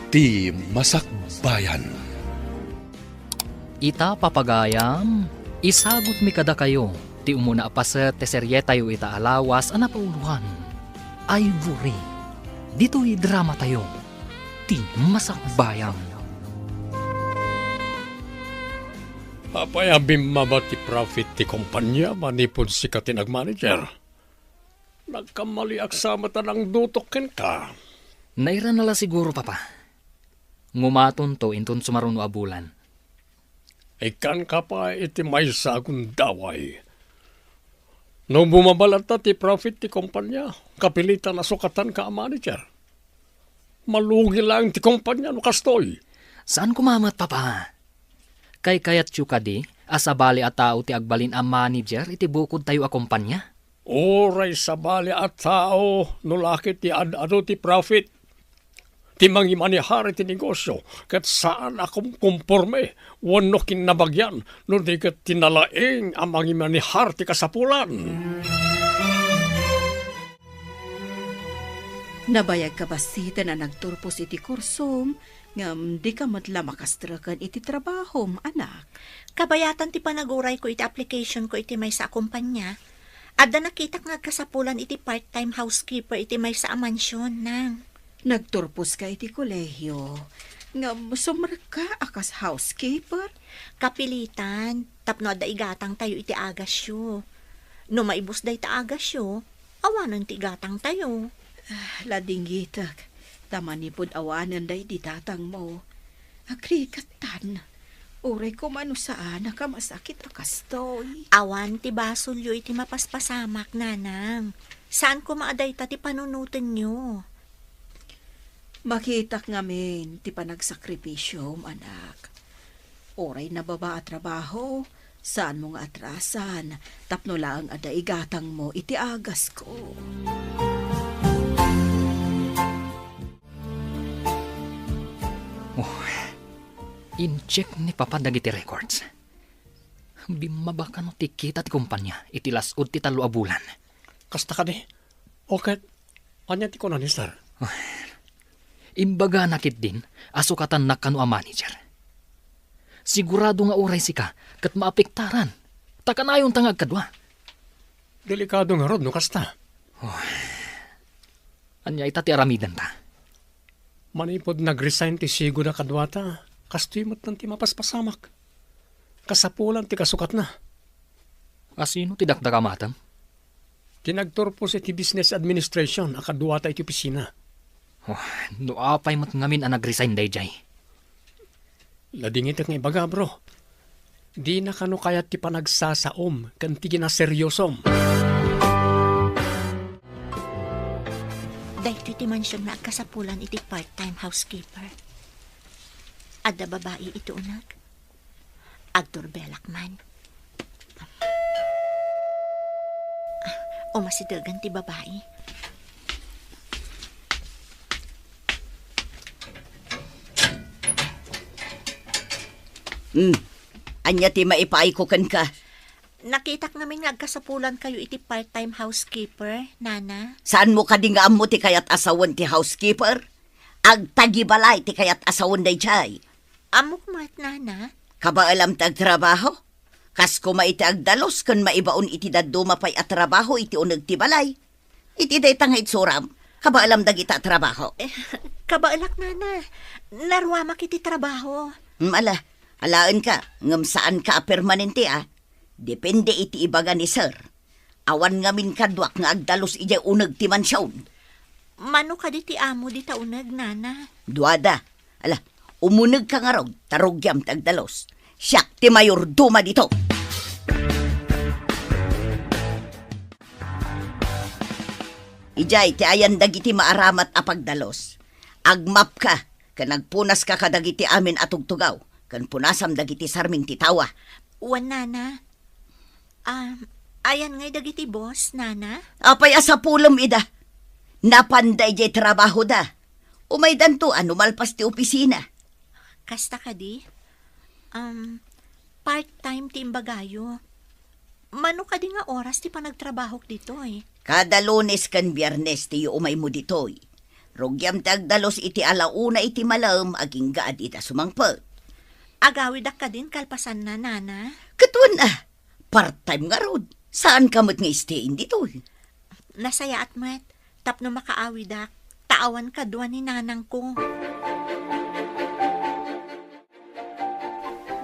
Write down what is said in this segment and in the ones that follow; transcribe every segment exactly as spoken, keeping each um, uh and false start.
Ti Masakbayan. Ita, papagayam, isagutmi kadakayo ti umuna a paset ti serietayo ita a lawas a napauloan, Ivory. Ditoy dramatayo, Ti Masakbayan. Apay a bimmaba ti profit ti kompania manipud sika ti nagmanager? Nagkamaliak sa met a nangdutok kenka. Nairana la siguro, Papa. Ngumatonto inton sumaruno a bulan. Ikkanka pay iti maysa a gundaway. No bumaba latta ti profit ti kompania, kapilitan a sukatanka a manager. Malugi laeng ti kompania no kastoy. Saan koma met, Papa. Kaykayatyo kadi a sabali a tao ti agbalin a manager iti bukodtayo a kompania? Uray sabali a tao no la ket ti ad-adu ti profit, ti mangimanehar iti negosio, ket saan a kumkonporme wenno kinnabagian no di ket ti nalaing a mangimanehar ti kasapulan. Nabayagka bassiten a nagturpos iti kursom, ngem dika met la makastreken iti trabahom, anak. Kabayatan ti panagurayko iti applicationko iti maysa a kompania. Adda nakitak nga agkasapulan iti part-time housekeeper iti maysa a mansion, nang. Nagturposka iti kolehio, ngem sumrekka a kas housekeeper? Kapilitan, tapno adda igatangtayo iti agasyo. No maibus dayta agasyo, awanen ti igatangtayo. Ah, ladingitek, ta manipud awanen daydi tatangmo. Agrikattan, uray koma no saan a kamasakit a kastoy. Awan ti basolyo iti mapaspasamak, nanang. Saan koma a dayta ti panunotenyo. Makitak ngamin ti panagsakripisyom, anak. Uray nababa a trabaho, saanmo nga atrasan tapno laeng adda igatangmo iti agasko. Oh, in-check ni Papa dagiti records. Bimmaba kano ti kita ti kompania iti las-ud ti tallo a bulan. Kasta kadi? O ket, ania ti kunana ni sir? Imbagana ketdin a sukatannak kano a manager. Sigurado nga uray sika ket maapektaran, ta kanayonta nga agkadua. Delikado ngarud no kasta. Oh. Ania ita ti aramidenta? Manipud nag-resign ti sigud a kaduata, kastoy met ti mapaspasamak. Kasapulan ti kasukatna. Asino ti dakdakamatem? Ti nagturpos iti business administration a kaduata iti opisina. Oh, no apay met ngamin a nag-resign daydiay. Ladingitek nga ibaga, bro. Dina kano kayat ti panagsasaom ken ti kinaseriosom. Daytoy ti mansion nga agkasapulan iti part-time housekeeper. Adda babai iti uneg. Agdurbelak man. Ah, umasidegan ti babai. Hmm. Ania ti maipaayko kenka? Nakitak ngamin nga agkasapulankayo iti part-time housekeeper, Nana. Saanmo kadi nga ammo ti kayat a sawen ti housekeeper? Agtagibalay ti kayat a sawen daydiay. Ammok met, Nana. Kabaelam ti agtrabaho? Kas koma iti agdalus ken maibaon iti dadduma pay a trabaho iti uneg ti balay. Iti dayta nga itsuram, kabaelam dagita a trabaho. Eh, kabaelak, Nana. Naruamak iti trabaho. Hmm, ala, alaenka, ngem saanka a permanente, a. Depende iti ibaga ni Sir. Awan ngamin kaduak nga agdalus idiay uneg ti mansion. Mano kadi ti amo dita uneg, Nana? Duada. Ala, umunegka ngarud, ta rugiam ti agdalus. Siak ti mayordoma dito. Idiay ti ayan dagiti maaramat a pagdalus. Agmapka, ken agpunaska kadagiti amin a tugtugaw, ken punasam dagiti sarming ti tawa. Wen, Nana. Ah, ayan ngay dagiti boss, Nana? Apay a sapulem ida? Napanda idiay trabahoda. Umaydanto a no malpas ti opisina. Kasta kadi? Um, part-time ti imbagayo. Mano kadi nga oras ti panagtrabahok ditoy? Kada Lunes ken Biernes ti umaymo ditoy. Rugiam ti agdalus iti alauna iti malem agingga a dita sumangpet. Agawidak kadin kalpasanna, Nana? Ket wen a, part-time ngarud. Saanka met nga stay-in ditoy. Nasayaat met, tapno makaawidak, ta awan kadua ni nanangko.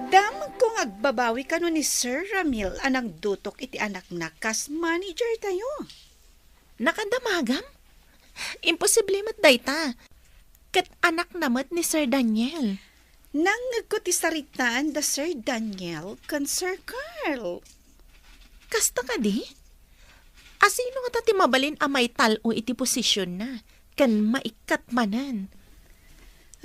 Damagko nga agbabawi kano ni Sir Ramil a nangdutok iti anakna kas manager tayo. Nakadamagam? Imposible met dayta. Ket anakna met ni Sir Daniel. Nangngegko ti saritaan da Sir Daniel ken Sir Carl. Kasta kadi? Asino ngata ti mabalin a maital-o iti posisionna ken maikkat manen?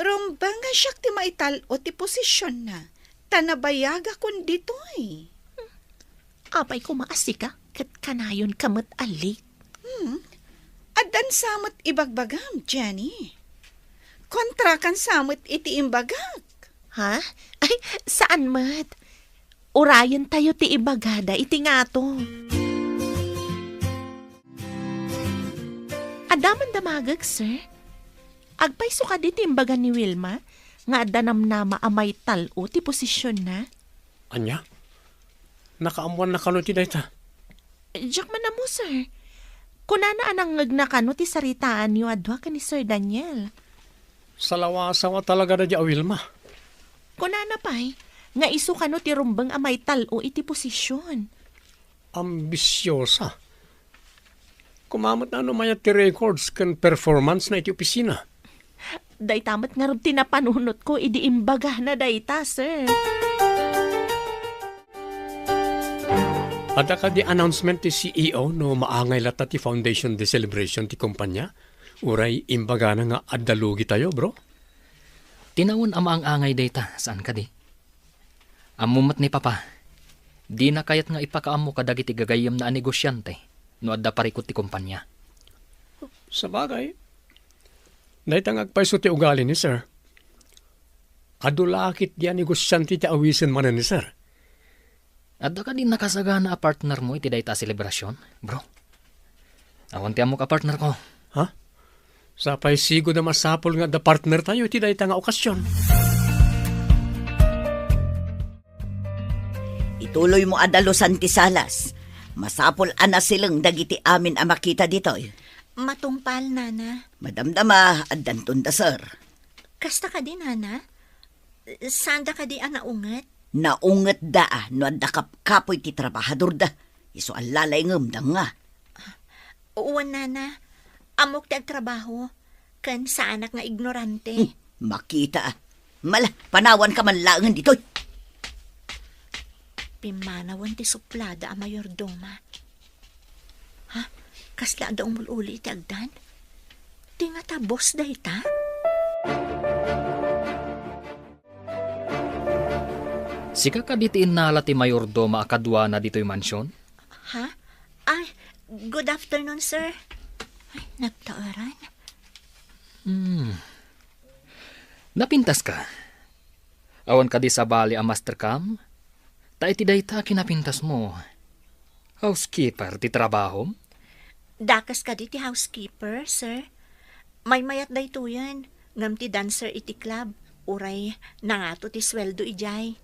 Rumbeng nga siak ti maital-o ti posisionna, ta nabayagakon ditoy. Apay koma a sika ket kanayonka met a late? Hmm. Addan sa met ibagbagam, Jenny. Kontrakan sa met iti imbagak. Ha? Ay, saan met? Urayentayo ti ibagada iti ngato. Adda man damagek, sir. Agpayso kadi ti imbaga ni Wilma nga adda namnama a maital-o ti posisionna? Ania? Nakaammoanna kano ti dayta? Diak man ammo, sir. Kunana a nangngegna kano ti saritaanyo a dua ken ni Sir Daniel. Salawasawa talaga daydi a Wilma. Kunana pay nga isu kano ti rumbeng a maital-o iti posision. Ambisiosa. Koma met no mayat ti records ken performance na iti opisina. Dayta met ngarud ti napanunotko idi imbagana dayta, sir. Adda kadi announcement ti C E O no maangay latta ti Foundation Day celebration ti kumpanya? Uray imbagana nga adda lugitayo, bro? Tinawen a maang-angay dayta, saan kadi? Ammo met ni Papa, dina kayat nga ipakaammo kadagiti gagayyemna a negosiante no adda parikut ti kumpanya. Sabagay, dayta nga agpayso ti ugali ni Sir. Adu la ketdi a negosiante ti awisen manen ni Sir. Adda kadi nakasagana a partnermo iti dayta a selebrasion, bro? Awan ti ammok a partnerko. Ha? Sapay sigud a masapul nga adda partnertayo iti dayta nga okasion. Ituloymo a dalusan ti salas. Masapul a nasileng dagiti amin a makita ditoy. Matungpal, Nana. Madamdama, addanton da, sir. Kasta kadi, Nana? Saanda kadi a naunget? Naungetda a no adda kapkapoy ti trabahadorda. Isu a lalayngem, danga. Wen, Nana, ammok ti agtrabaho, ken saanak nga ignorante. Hmm, makita a. Mala, panawanka man laengen ditoy. Pimmanawen ti suplada a mayordoma. Ha? Kasla adda umul-uli iti agdan? Ti ngata boss dayta? Sika kadi ti innala ti mayordoma a kaduana ditoy mansion? Ha? Ay, good afternoon, sir. Ay, nagtaeran. Hmm. Napintaska? Awan kadi sabali a master cam? Ta iti dayta a kinapintasmo, housekeeper ti trabahom? Dakes kadi ti housekeeper, sir. Maymayat daytoyen, ngem ti dancer iti club, uray nangato ti sueldo idiay.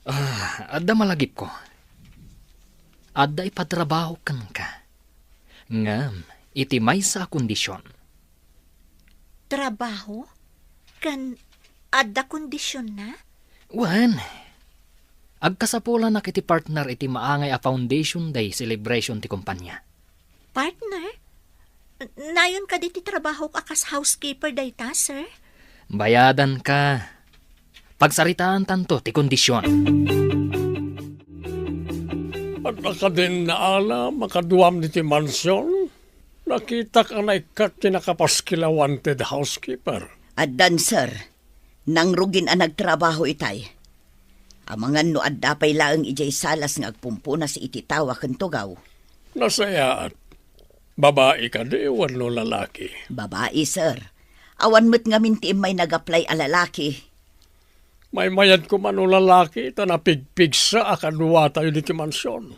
Ah, adda malagipko. Adda ipatrabaho kenka. Ngem, iti maysa a kondision. Trabaho? Ken adda kondisionna? Wen, agkasapulanak iti partner iti maangay a Foundation Day celebration ti kumpanya. Partner? Nayon kadi ti trabahok a kas housekeeper dayta, sir? Bayadanka. Pagsaritaantanto ti kondision. Adda kadin naalam a kaduam diti mansion? Nakitak a naikkat ti nakapaskil a wanted housekeeper. Addan, sir. Nangrugin a nagtrabaho itay. Amangan no adda pay laeng idiay salas nga agpumpunas iti tawa ken tugaw. Nasayaat. Babai kadi wenno lalaki? Babai, sir. Awan met ngamin ti immay nag-apply a lalaki. Maymayat koma no lalaki ta napigpigsa a kaduatayo diti mansion.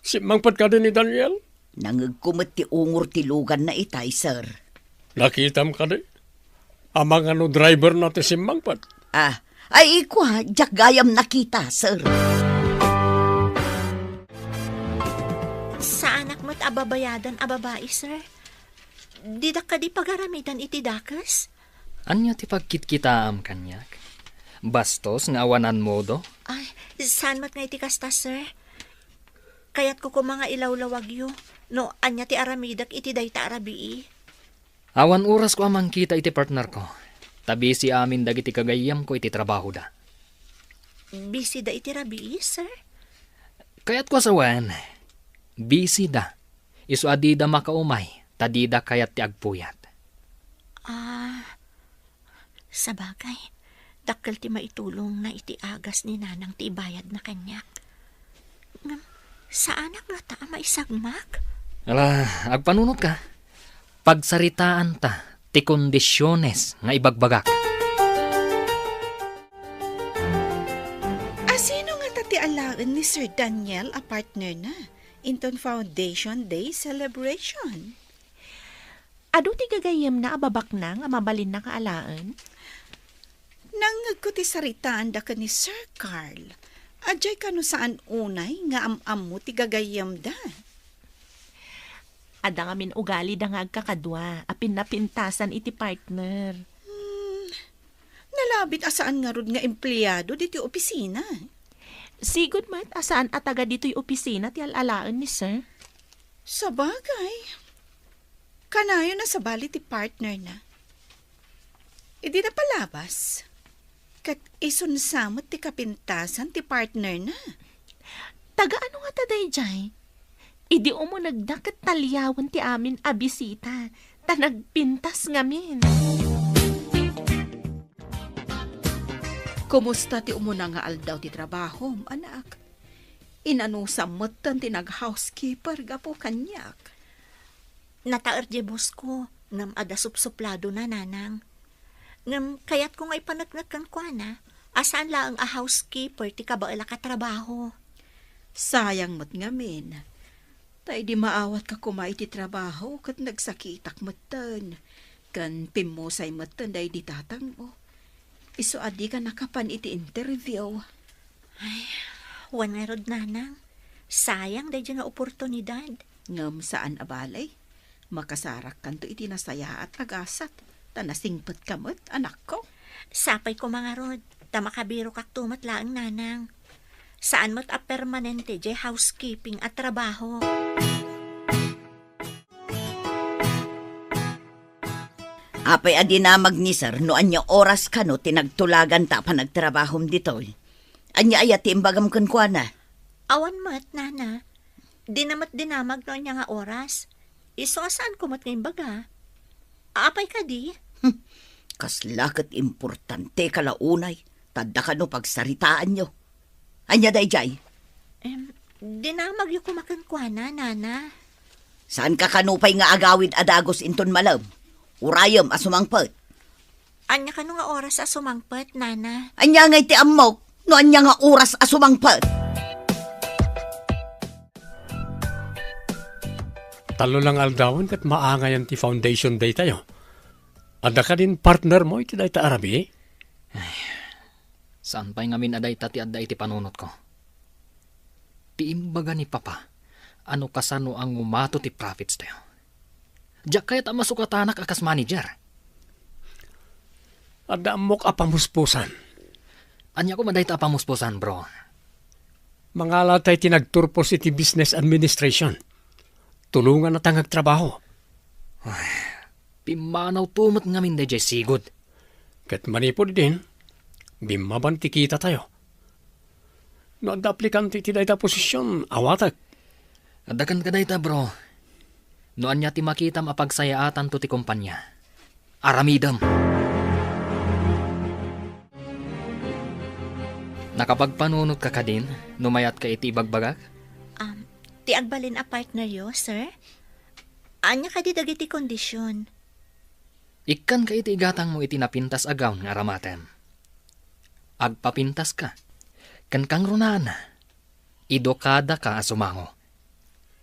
Simmangpet kadi ni Daniel? Nangegko met ti ungor ti luganna itay, sir. Nakitam kadi? Amangan no driver na ti simmangpet? Ah, ay, kua, diak gayam nakita, sir. Saanak met a babayadan a babai, sir. Didak kadi pagaramidan iti dakes? Ania ti pagkitkitaam kaniak? Bastos nga awanan modo? Ay, saan met nga iti kasta, sir? Kayatko koma nga ilawlawagyo no ania ti aramidek iti dayta a rabii. Awan orasko a mangkita iti partnerko, ta busy amin dagiti gagayyemko iti trabahoda. Busy da iti rabii, sir? Kayatko a sawen, busy da. Isu a dida makaumay, ta dida kayat ti agpuyat. Ah, sabagay, dakkel ti maitulongna iti agas ni Nanang ti ibayadna kaniak. Ngem, saanak ngata a maisagmak? Ala, agpanunotka. Pagsaritaanta ti kondisiones nga ibagbagak. A sino ngata ti alaen ni Sir Daniel a partnerna inton Foundation Day celebration? Adu ti gagayyemna a babaknang a mabalinna nga alaen? Nangngegko ti saritaanda ken ni Sir Carl. Adiay kano saan unay nga am-ammo ti gagayyemda? Adda ngamin ugalida nga agkakadua a pinnapintasan iti partner. Hmm, nalabit a saan ngarud nga empleado ditoy opisina. Sigud met a saan a taga ditoy opisina ti al-alaen ni Sir. Sabagay, kanayon a sabali ti partnerna. Idi napalabas, ket isunsa met ti kapintasan ti partnerna. Taga ano ngata daydiay? Idi umunegda ket taliawen ti amin a bisita, ta nagpintas ngamin. Kumusta ti umuna nga aldaw ti trabahom, anak? Inanusam metten ti nag-housekeeper gapu kaniak. Nataer diay boss ko, ngem adda supsupladona, Nanang. Ngem kayatko nga ipaneknek kenkuana a saan laeng a housekeeper ti kabaelak a trabaho. Sayang met ngamin. Ta idi maawatka koma iti trabaho ket nagsakitak metten, ken pimmusay metten daydi tatangmo. Isu a dika nakapan iti interview. Ay, wen ngarud, Nanang. Sayang daydi nga oportunidad. Ngem saan a bale, makasarakkanto iti nasayaat a gasat, ta nasingpetka met, anakko. Sapay koma ngarud, ta makabirokakto met laeng, Nanang. Saan met a permanente diay housekeeping a trabaho. Apay a dinamag ni Sir no ania oras kano ti nagtulaganta a panagtrabahom ditoy? Ania aya ti imbagam kenkuana? Awan met, Nana. Dina met dinamag no ania nga oras. Isu a saanko met nga imbaga. Apay kadi? Hmm, kasla ket importanteka la unay, ta adda kano pagsaritaanyo. Ania daydiay? Em, dinamagyo koma kenkuana, Nana. Saanka kano pay nga agawid a dagus inton malem? Urayem a sumangpet. Ania kano nga oras a sumangpet, Nana? Ania ngay ti ammok no ania nga oras a sumangpet? Tallo lang aldawen ket maangayan ti foundation day tayo. Adda kadin partner mo iti dayta a rabii? Ay, saan pay ngamin a dayta ti adda iti panunotko? Ti imbaga ni Papa a no kasano a ngumato ti profits tayo. Diak kayat a masukatanak a kas manager. Adda ammok a pamuspusan. Ania koma dayta a pamuspusan, bro? Mangala tay ti nagturpos iti business administration. Tulonganna ta nga agtrabaho. Ay, pimmanaw to met ngamin daydiay sigud. Ket manipud idin, bimmaban ti kita tayo. No adda aplikante iti dayta a posisyon, awatek. Adda kenka dayta, bro. No ania ti makitam a pagsayaatanto ti kompania, aramidem. Nakapagpanunotka kadin no mayatka iti ibagbagak? Um, ti agbalin a partneryo, sir? Ania kadi dagiti kondisyon? Ikkanka iti igatangmo iti napintas a gown nga aramatem. Agpapintaska. Ken kangrunaanna, idukadaka a sumango.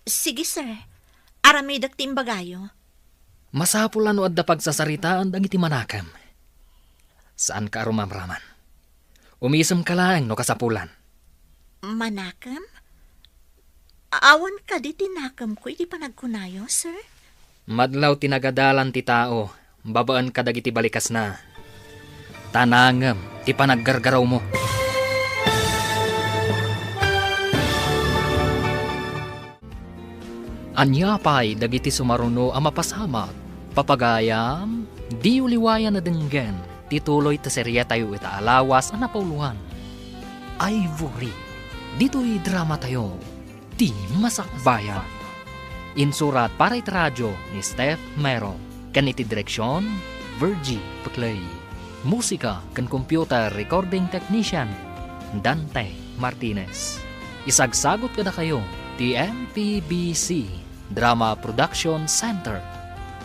Sige, sir. Aramidek ti imbagayo. Masapul a no adda pagsasaritaan dagiti manakem. Saanka a rumamraman. Umisemka laeng no kasapulan. Manakem? Awan kadi ti nakemko iti panagkunayo, sir? Madlaw ti nagadalan ti tao babaen kadagiti balikasna. Ta nangem ti panaggargarawmo. Ania pay dagiti sumaruno a mapasamak? Papagayam, diyo liwayan a denggen ti tuloy ti serietayo ita a lawas a napauloan. Ivory, ditoy dramatayo, ti Masakbayan. Insurat para iti radio ni Steph Mero, ken iti direksion, Virgie Peclay. Musika ken computer recording technician, Dante Martinez. Isagsagut kadakayo ti M P B C Drama Production Center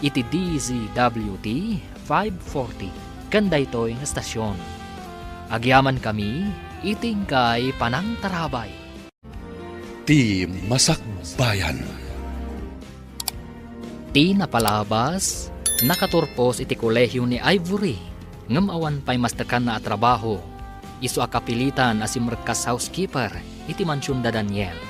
iti D Z W T five forty ken daytoy nga estasion. Agyamankami iti inkay panangtarabay. Ti Masakbayan. Ti napalabas, nakaturpos iti kolehio ni Ivory, ngem awan pay mastekanna a trabaho. Isu a kapilitan a simrekkas housekeeper iti mansion da Daniel.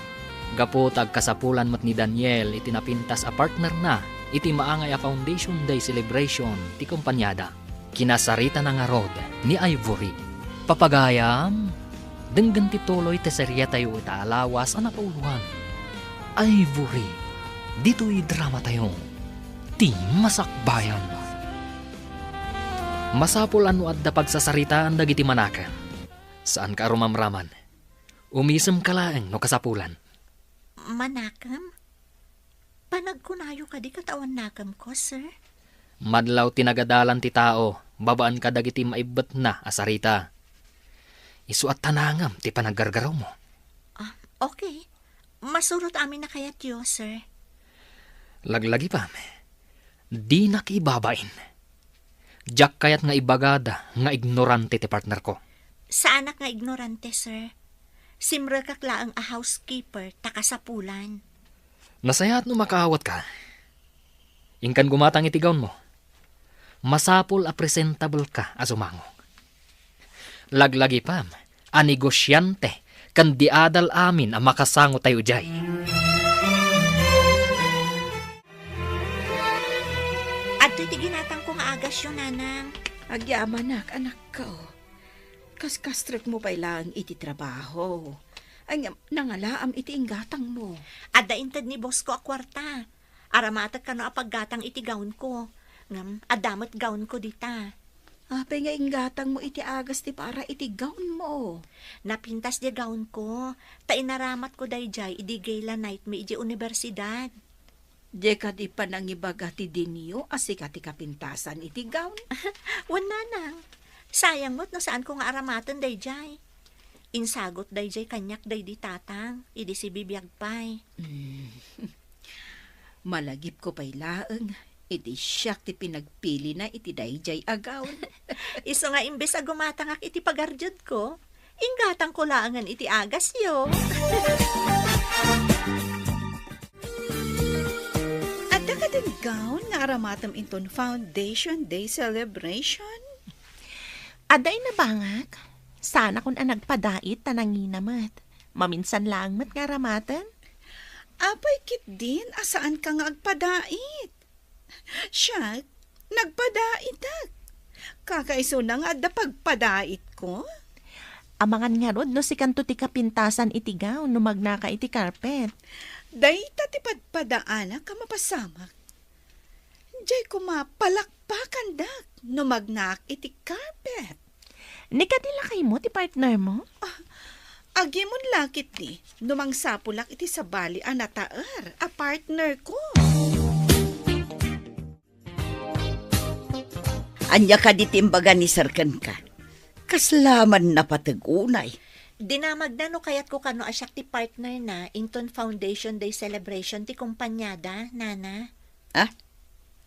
Gapu ta agkasapulan met ni Daniel iti napintas a partnerna iti maangay a Foundation Day celebration ti kompaniada. Kinasaritana ngarud ni Ivory. Papagayam, denggen ti tuloy ti serietayo ita a lawas a napauloan. Ivory, ditoy dramatayo, ti Masakbayan. Masapul a no adda pagsasaritaan dagiti manakem. Saanka a rumamraman. Umisemka laeng no kasapulan. Manakem? Panagkunayo kadi ket awan nakemko, sir? Madlaw ti nagadalan ti tao babaen kadagiti maibbetna a sarita. Isu a ta nangem ti panaggargarawmo. Ah, okay. Masurot amin a kayatyo, sir. Laglagipam, dinak ibabain. Diak kayat nga ibagada nga ignorante ti partnerko. Saanak nga ignorante, sir. Simrekak laeng a housekeeper ta kasapulan. Nasayaat no makaawatka. Inkan gumatang iti gownmo. Masapul a presentable ka a sumango. Laglagipam a negosiante ken di adal amin a makasango tayo idiay. Adtoy ti ginatangko nga agasyo, nanang. Agyamanak, anakko. Kaskastrekmo pay laeng iti trabaho. Ay, ngem nangalaam iti inggatangmo. Adda inted ni boss ko a kuarta. Aramatek kano a paggatang iti gownko. Ngem adda met gownko dita. Apay nga inggatangmo iti agas ti para iti gownmo? Napintas diay gownko, ta inaramatko daydiay idi gala night mi idiay universidad. Diay kadi panangibaga ti dinio a sika ti kapintasan iti gown? Wen, nanang. Sayang met no saanko nga aramaten daydiay. Insagut daydiay kaniak daydi tatang, idi sibibiag pay. Mm. Malagipko pay laeng, iti siak ti pinagpilina iti daydiay a gown. Isu nga imbes a gumatangak iti pagardiodko, inggatangko laengen iti agasyo. Adda kadin gown nga aramatem inton Foundation Day celebration? Adda, inabangak. Saanakon a nagpadait ta nangina met. Maminsan laeng met nga aramaten. Apay ketdin a saanka nga agpadait? Siak, nagpadaitak. Kakaisuna nga adda pagpadaitko. Amangan ngarud no sikanto ti kapintasan iti gown no magnaka iti carpet. Dayta ti padpadaanak a mapasamak. Diay koma palakpakandak no magnaak iti carpet. Ni kadi lakaymo ti partnermo? Ah, agimon la ketdi no mangsapulak iti sabali a nataer a partnerko. Ania kadi ti imbaga ni Sir kenka? Kasla man napateg unay. Dinamagna no kayatko kano a siak ti partnerna inton Foundation Day celebration ti kompaniada, Nana. Ah?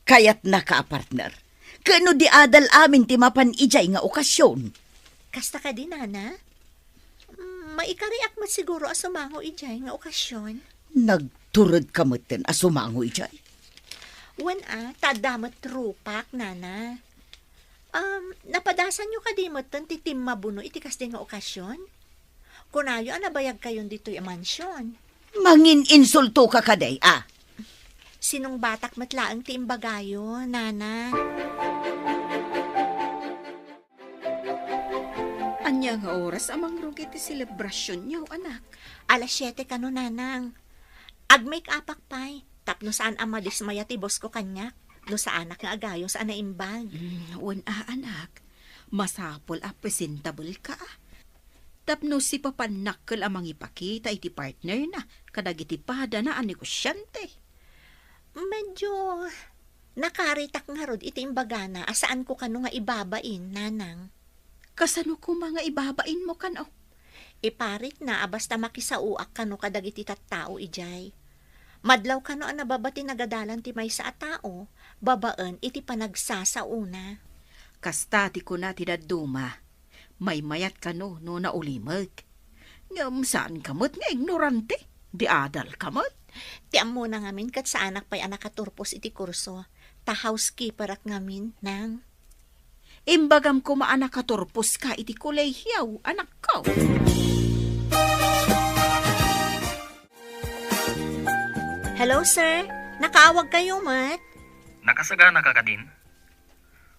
Kayatnaka a partner? Ken no di adal amin ti mapan idiay nga okasion? Kasta kadi, Nana? Mm, maikariak met siguro a sumango idiay nga okasion. Nagturedka metten a sumango idiay? Wen a, ta adda met rupak, nana. Um, napadasanyo kadi metten ti timmabuno iti kasdi nga okasion? Kunayo a nabayagkayon ditoy a mansion. Mangin-insultoka kadi, a? Sinungbatak met laeng ti imbagayo, nana. Ania nga oras a mangrugi ti selebrasionyo, anak? Alas siete kano, nanang. Ag-make-upak pay, tapno saan a madismaya ti bossko kaniak, no saanak nga agayos a naimbag. Mm, wen a, anak. Masapul a presentable ka. Tapno sipapannakkel a mangipakita iti partnerna kadagiti padana a negosiante. Medyo nakaritak ngarud iti imbagana a saanko kano nga ibabain, nanang. Kasano koma nga ibabainmo kano? Iparitna a basta makisaoak kano kadagiti tattao idiay. Madlaw kano a nababa ti nagadalan ti maysa a tao babaen iti panagsasaona. Kasta ti kuna ti dadduma. Maymayat kano no naulimek. Ngem saan ka met nga ignorante. Di adal ka met. Ti ammona ngamin ket saanak pay a nakaturpos iti kurso. Ta housekeeperak ngamin, nang. Imbagam koma a nakaturpos ka iti kolehiaw, anakko. Hello, sir. Nakaawag kayo met? Nakasagana ka kadin?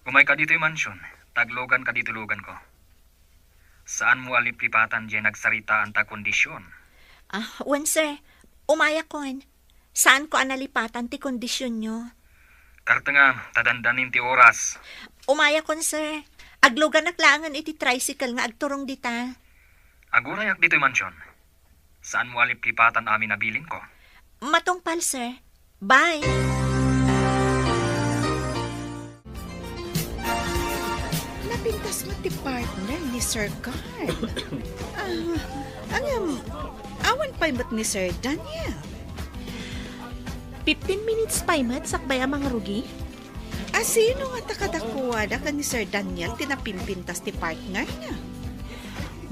Umayka ditoy mansion, ta aglugan ka ditoy luganko. Saanmo a liplipatan diay nagsaritaanta a kondision. Ah, wen, sir. Umayakon. Saanko a nalipatan ti kondisionyo. Kartenga, ta dandanin ti oras. Umayakon, sir. Agluganak laengen iti tricycle nga agturong dita. Agurayak ditoy mansion. Saanmo a liplipatan amin a bilinko. Matungpal, sir. Bye. Napintas met ti partner ni Sir Carl. Ah, ngem, awan pay met ni Sir Daniel. Fifteen minutes pay met sakbay a mangrugi. A sino ngata kadakuada ken ni Sir Daniel ti napimpintas ti partnerna?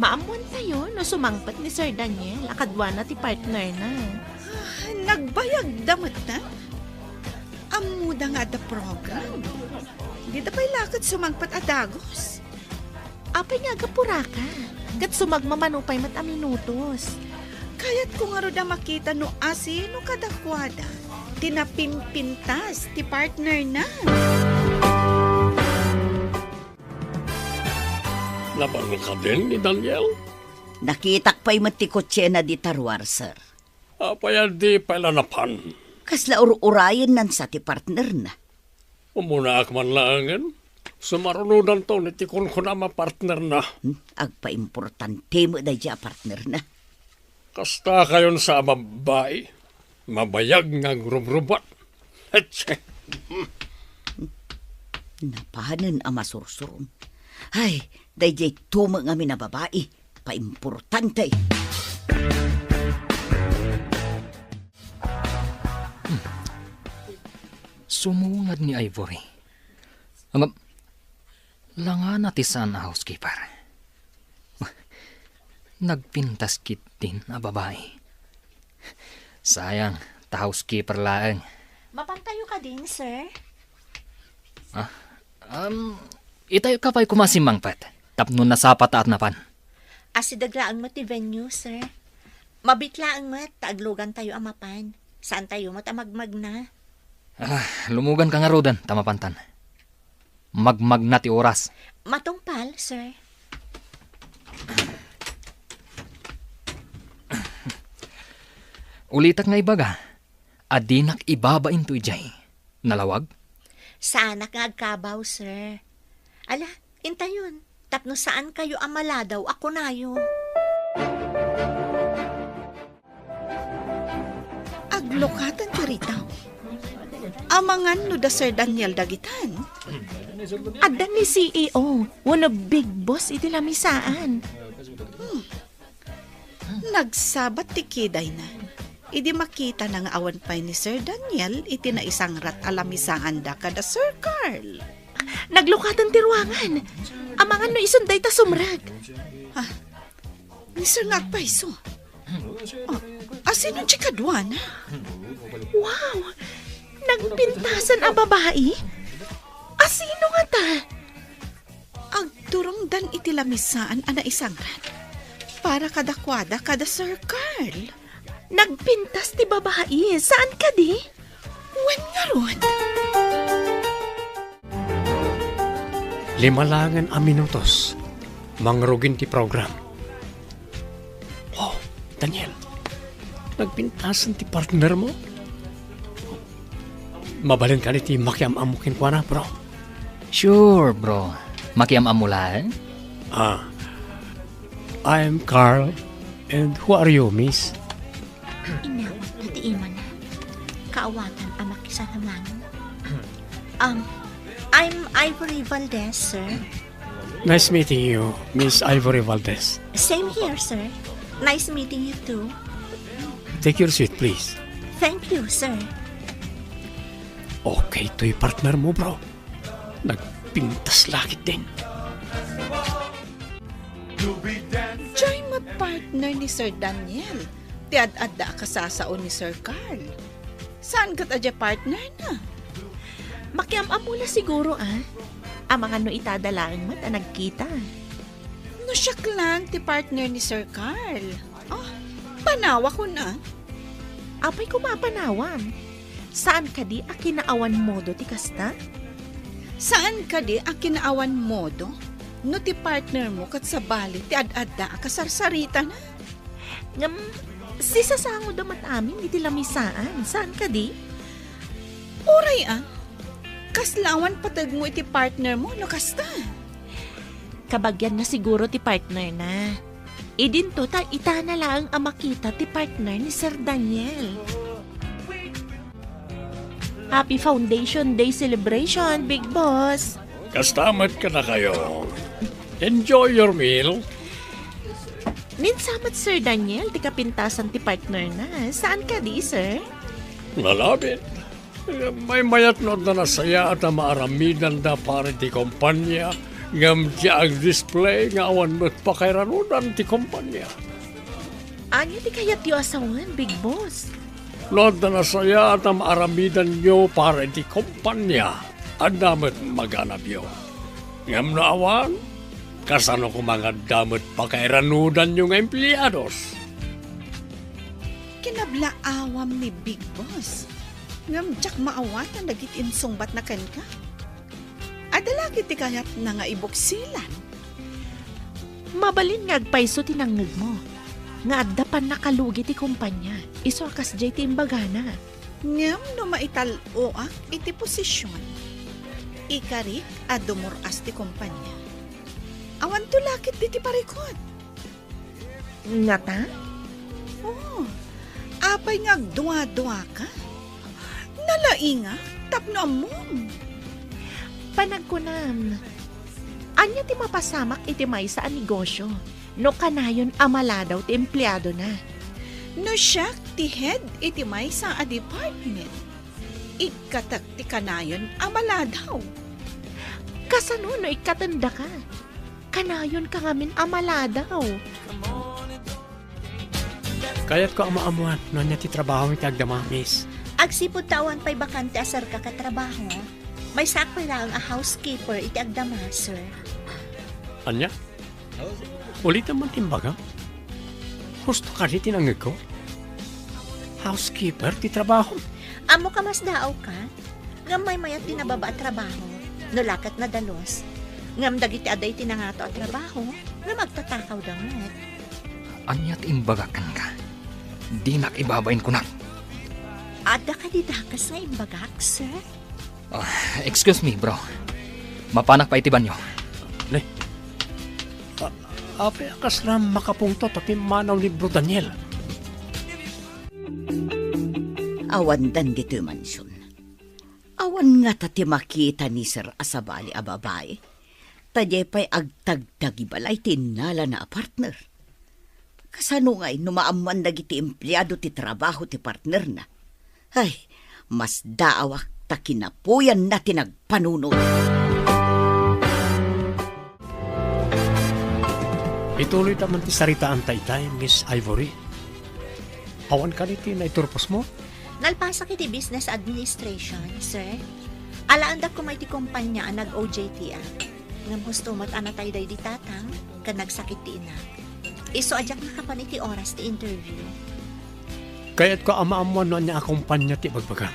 Maammoantayo no sumangpet ni Sir Daniel a kaduana ti partnerna. Ah, nagbayagda met, a? Ammoda nga adda program. Dida pay la ket sumangpet a dagus. Apay nga agapuraka? Ket sumagmamano pay met a minutos. Kayatko ngarud a makita no asino kadakuada ti napimpintas ti partnerna. Napan kadin ni Daniel? Nakitak pay met ti kotsena dita ruar, sir. Apay a di pay la napan? Kasla ur-urayennan sa ti partnerna. Umunaak man laengen. Sumarunodanton iti kunkunam a partnerna. Hmm? Agpaimportante met daydiay a partnerna. Kasta kayon sa a babbai, mabayag nga agrubrubat. Etse. Napanen a masursuron. Ay, daydiay tumeng amin a babai, paimportante. Hmm. Sumungad ni Ivory. Ngem, langana ti saan a housekeeper. Nagpintas ketdin a babai. Sayang, ta housekeeper laeng. Mapantayo kadin, sir? Ah, um, itayo ka pay koma simmangpet. Tapno nasapa ta at napan. Asideg laeng met ti venue, sir. Mabiit laeng met ta aglugantayo a mapan. Saantayo met a magmagna. Ah, lumugan ka ngaruden, ta mapantan. Magmagna ti oras. Matungpal, sir. Ulitak nga ibaga, a dinak ibabain to idiay. Nalawag? Saanak nga agkabaw, sir. Ala, intayon, tapno saan kayo a maladaw a kunayo. Aglukaten ti ritaw. Amangan no da Sir Daniel dagitan. Adda ni C E O, wenno big boss iti lamisaan. Hmm. Nagsabat ti kidayna idi makitana nga awan pay ni Sir Daniel iti naisangrat a lamisaanda kada Sir Carl. Naglukaten ti ruangan. Amangan no isun dayta sumrek. Ah, ni Sir nga agpayso. Ah, asino ti kaduana? Wow! Nagpintasan a babai? Asino ngata? Agturongdan iti lamisaan a naisangrat para kadakuada kada Sir Carl. Nagpintas ti babai, saan kadi? Wen ngarud? Lima laengen a minutos, mangrugin ti program. Oh, Daniel, nagpintasan ti partner mo? Mabalin kadi ti makiam-ammo kenkuana, bro? Sure, bro. Makiam-ammo laeng? Ah, I'm Carl. And who are you, miss? Inawat na ti imana. Kaawatan a makisalaman. Um, I'm Ivory Valdez, sir. Nice meeting you, Miss Ivory Valdez. Same here, sir. Nice meeting you too. Take your seat, please. Thank you, sir. Okay toy partner mo, bro. Nagpintas la ketdin. Diay met partner ni Sir Daniel ti ad-adda a kasasao ni Sir Carl. Saan ket a diay partner na? Makiam-ammo la siguro, ah. Amangan no itada laeng met a nagkita. No siak laeng ti partner ni Sir Carl. Oh, panawakon, ah. Apay koma a panawam? Saan kadi a kinaawan modo ti kasta? Saan kadi a kinaawan modo no ti partner mo ket sabali ti ad-adda a kasarsaritana? Ngem, sisasangoda met amin iti lamisaan. Saan kadi? Uray a, kasla awan pateg mo iti partner mo no kasta? Kabagian na siguro ti partner na. Idinto ta itana laeng a makita ti partner ni Sir Daniel. Happy Foundation Day celebration, Big Boss! Kasta met kadakayo. Enjoy your meal. Ni sa met, Sir Daniel, ti kapintasan ti partner na. Saan kadi, sir? Nalabit. Maymayat no adda nasayaat a maaramidanda para iti kompania, ngem diay agdisplay nga awan met pakairanudan ti kompania. Ania ti kayatyo a sawen, Big Boss? No adda nasayaat a maaramidanyo para iti kompania, adda met maganabyo. Ngem no awan, kasano koma nga adda met pakairanudanyo nga empleados? Kinablaawam ni Big Boss. Ngem diak maawatan dagiti insungbatna kenka. Adda la ketdi kayatna nga ibuksilan. Mabalin nga agpayso ti nangngegmo nga adda pannakalugi ti kompania, isu a kasdiay ti imbagana. Ngem no maital-oak iti posision, ikarik a dumur-as ti kompania. Awanto la ketdi ti parikut. Ngata? Oh, apay nga agdua-duaka? Nalaingak tapno ammom. Panagkunam, ania ti mapasamak iti maysa a negosio no kanayon a maladaw ti empleadona? No siak ti head iti maysa a department, ikkatek ti kanayon a maladaw. Kasano no ikkatendaka? Kanayonka ngamin a maladaw. Kayatko a maammuan no ania ti trabaho iti agdama, miss. Agsipud ta awan pay bakante a serka ket trabaho, maysaak pay laeng a housekeeper iti agdama, sir. Ania? Ulitem man ti imbagam. Husto kadi ti nangngegko? Housekeeper ti trabaho. Ammok a masdaawka. Ngem maymayat ti nababa a trabaho, no la ket nadalus. Ngem dagiti adda iti nangato a trabaho, ngem agtatakawda met. Ania ti imbagak kenka? Dinak ibabain kunak. Adda kadi dakes nga imbagak, sir? Ah, excuse me, bro. Mapanak pay iti banyo. Ne? A-, apay a kasla makapungtot a pimmanaw ni Bro Daniel? Awandan ditoy mansion. Awan ngata ti makita ni Sir a sabali a babai, ta diay pay agtagtagi balay ti innalana a partner. Kasano ngay no maammuan dagiti empleado ti trabaho ti partnerna? Ay, masdaawak ta kinapuyanna ti nagpanunot. Ituloy ta man ti saritaanta itay, Miss Ivory. Awan kadi ti naiturposmo? Nalpasak iti business administration, sir. Alaandak koma iti kompanya a nag-O J T-ak. Ngem husto met a natay daydi tatang ken nagsakit ti inak. Isu a diak nakapan iti oras ti interview. Kayatko a maammuan no ania a kompanya ti ibagbagam.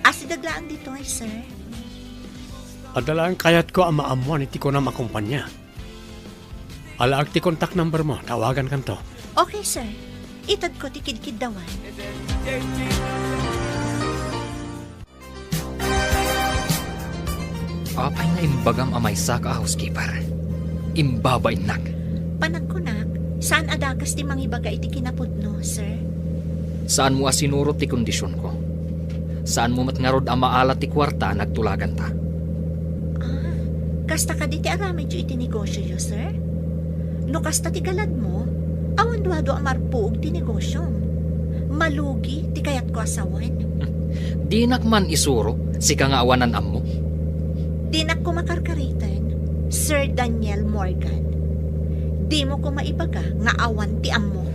Asideg laeng ditoy, sir. Adda laeng kayatko a maammuan iti kunam a kompanya. Alaak ti contact number mo, tawagankanto. Okay, sir. Itedko ti kidkiddawan. Apay nga imbagam a maysaka a housekeeper? Imbabainnak. Panagkunak, saan a dakes ti mangibaga iti kinapudno, sir. Saanmo a sinurot ti kondisionko. Saanmo met ngarud a maala ti kuarta a nagtulaganta. Ah, kasta kadi ti aramidyo iti negosioyo, sir? No kasta ti galadmo, awan duadua a marpuog ti negosiom. Malugi ti kayatko a sawen. Dinak man isuro, sika nga awanan ammo. Dinak koma karkariten, Sir Daniel Morgan. Dimo koma ibaga nga awan ti ammo.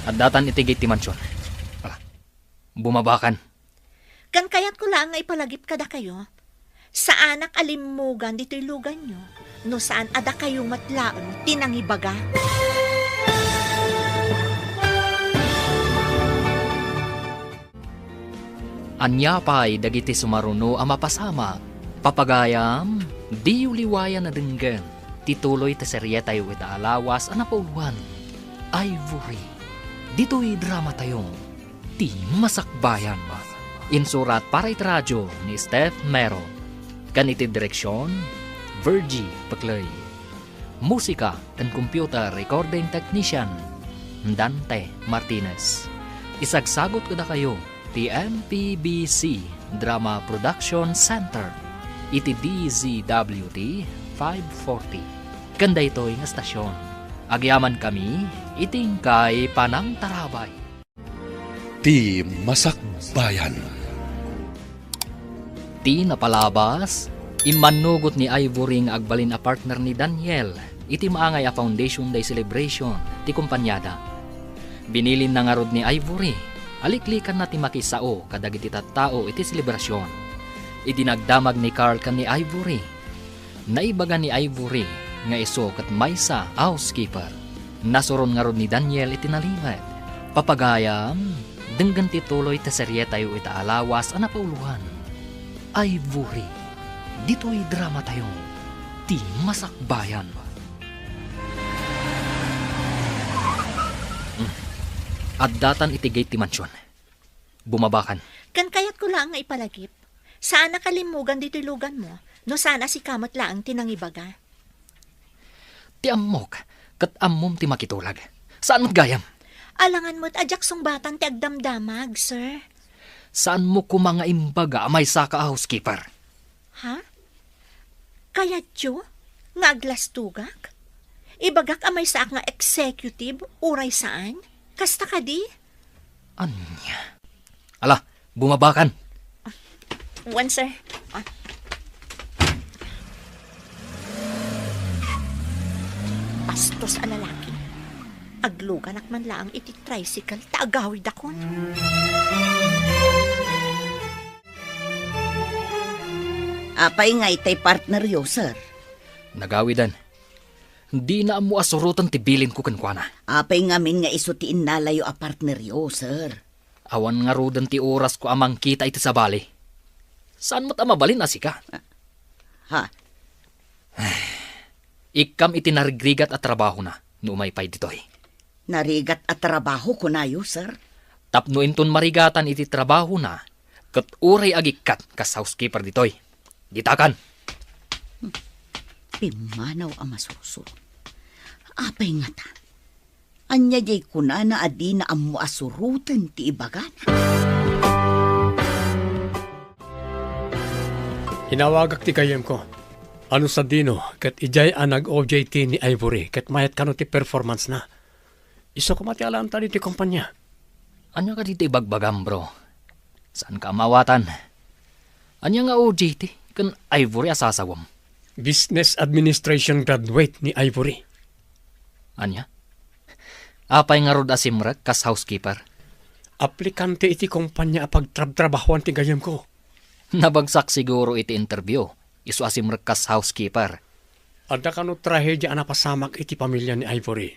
Addatan iti gate ti mansion. Ala, bumabakan. Ken kayatko laeng nga ipalagip kadakayo, saanak a limmugan ditoy luganyo, no saan a dakayo met laeng ti nangibaga. Ania pay dagiti sumaruno a mapasamak? Papagayam, diyo liwayan a denggen ti tuloy ti serietayo ita a lawas a napauloan, Ivory. Ditoy dramatayo, ti Masakbayan. Insurat para iti radyo ni Steph Mero. Ken iti direksion, Virgie Peclay. Musika ken computer recording technician, Dante Martinez. Isagsagut kadakayo ti M P B C Drama Production Center iti D Z W T five forty. Ken daytoy nga stasyon, agyamankami iti inkay panangtarabay. Ti Masakbayan. Ti napalabas, immannugot ni Ivory nga agbalin a partner ni Daniel iti maangay a Foundation Day celebration ti kompaniada. Binilinna ngarud ni Ivory a liklikanna ti makisao kadagiti tattao iti selebrasion. Idi nagdamag ni Carl ken ni Ivory, naibaga ni Ivory nga isu ket maysa a housekeeper. Nasuron ngarud ni Daniel iti nalimed. Papagayam, denggen ti tuloy ti serietayo ita a lawas a napauloan, Ivory. Ditoy dramatayo, ti Masakbayan. Hmm. Addatan iti gate ti mansion. Bumabakan. Ken kayatko laeng nga ipalagip, saanak a limmugan ditoy luganmo, no saan a sika met laeng ti nangibaga. Ti ammok, ket ammom ti makitulag. Saan met gayam? Alangan met a diak sungbatan ti agdamdamag, sir. Saanmo koma nga imbaga a maysaka a housekeeper? Ha? Kayatyo nga aglastogak? Ibagak a maysaak nga executive uray saan? Kasta kadi? Ania? Ala, bumabakan. Wen, sir. Ah. Bastos a lalaki. Agluganak man laeng iti tricycle ta agawidakon. Apay nga itay partneryo, sir? Nagawidan. Dina ammo a suroten ti bilinko kenkuana. Apay ngamin nga isu ti innalayo a partneryo, sir? Awan ngaruden ti orasko a mangkita iti sabali. Saan met a mabalin a sika? Ha? Ikkam iti narigrigat a trabahona no umay pay ditoy. Narigat a trabaho, kunayo, sir? Tapno inton marigatan iti trabahona, ket uray agikkat kas housekeeper ditoy. Ditakan! Pimmanaw a masursuro. Apay ngata? Ania diay kunana a dina ammo a suroten ti ibagana? Inawagak ti gayyemko. Ano sadino, ket idiay a nag-O J T ni Ivory, ket mayat kano ti performance na. Isu koma ti alaanta ditoy kompania. Ania kadi ti ibagbagam, bro? Saanka a maawatan? Ania nga O J T ken Ivory a sasawem? Business Administration graduate ni Ivory. Ania? Apay ngarud a simrek kas housekeeper? aplikante iti kompania a pagtrabtrabahoan ti gayyemko. Nabagsak siguro iti interview, isu a simrek kas housekeeper. Adda kano trahedia a napasamak iti pamilya ni Ivory.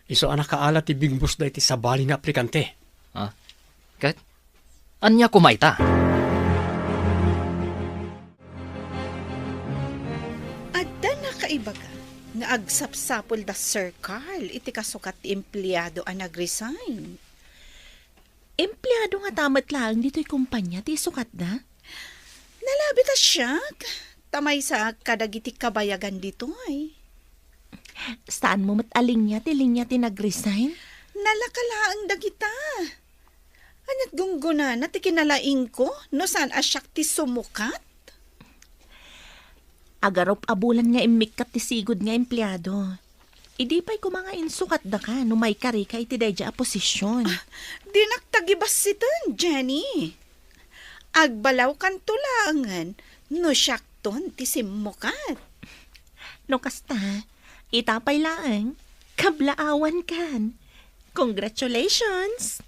Isu a nakaala ti bigbusda iti sabali nga aplikante. Ha? Ket? Ania koma ita? Adda nakaibaga nga agsapsapul da Sir Carl iti kasukat ti empleado a nag-resign. Empleado ngata met laeng ditoy kompania ti isukatda? Nalabit a siak, ta maysaak kadagiti kabayagan ditoy. Saan mo met a linia ti linia ti nag-resign? Nalaka laeng dagita. Ania't gunggonana ti kinalaingko no saan a siak ti sumukat? Agarup a bulan nga immikkat ti sigud nga empleado. Idi pay koma nga insukatdaka no maikarika iti daydiay a posisyon. Ah, dinak ta gibassiten, Jenny. Agbalawkanto laengen no siakton ti simmukat. No kasta, ita pay laeng, kablaawankan. Congratulations!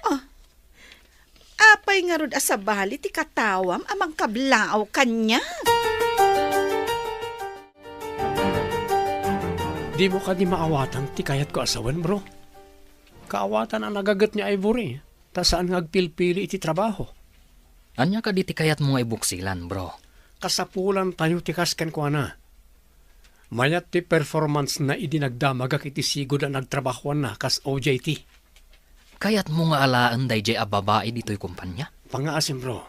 Ah, apay ngarud a sabali ti katawam a mangkablaaw kaniak? Dimo kadi maawatan ti kayatko a sawen, bro? Kaawatan a nagaget ni Ivory, ta saan nga agpilpili iti trabaho. Ania kadi ti kayatmo nga ibuksilan, bro? Kasapulantayo ti kas kenkuana. Mayat ti performance-na idi nagdamagak iti sigud a nagtrabahoanna kas O J T. Kayatmo nga alaen daydiay a babai ditoy kompania? Pangngaasim, bro.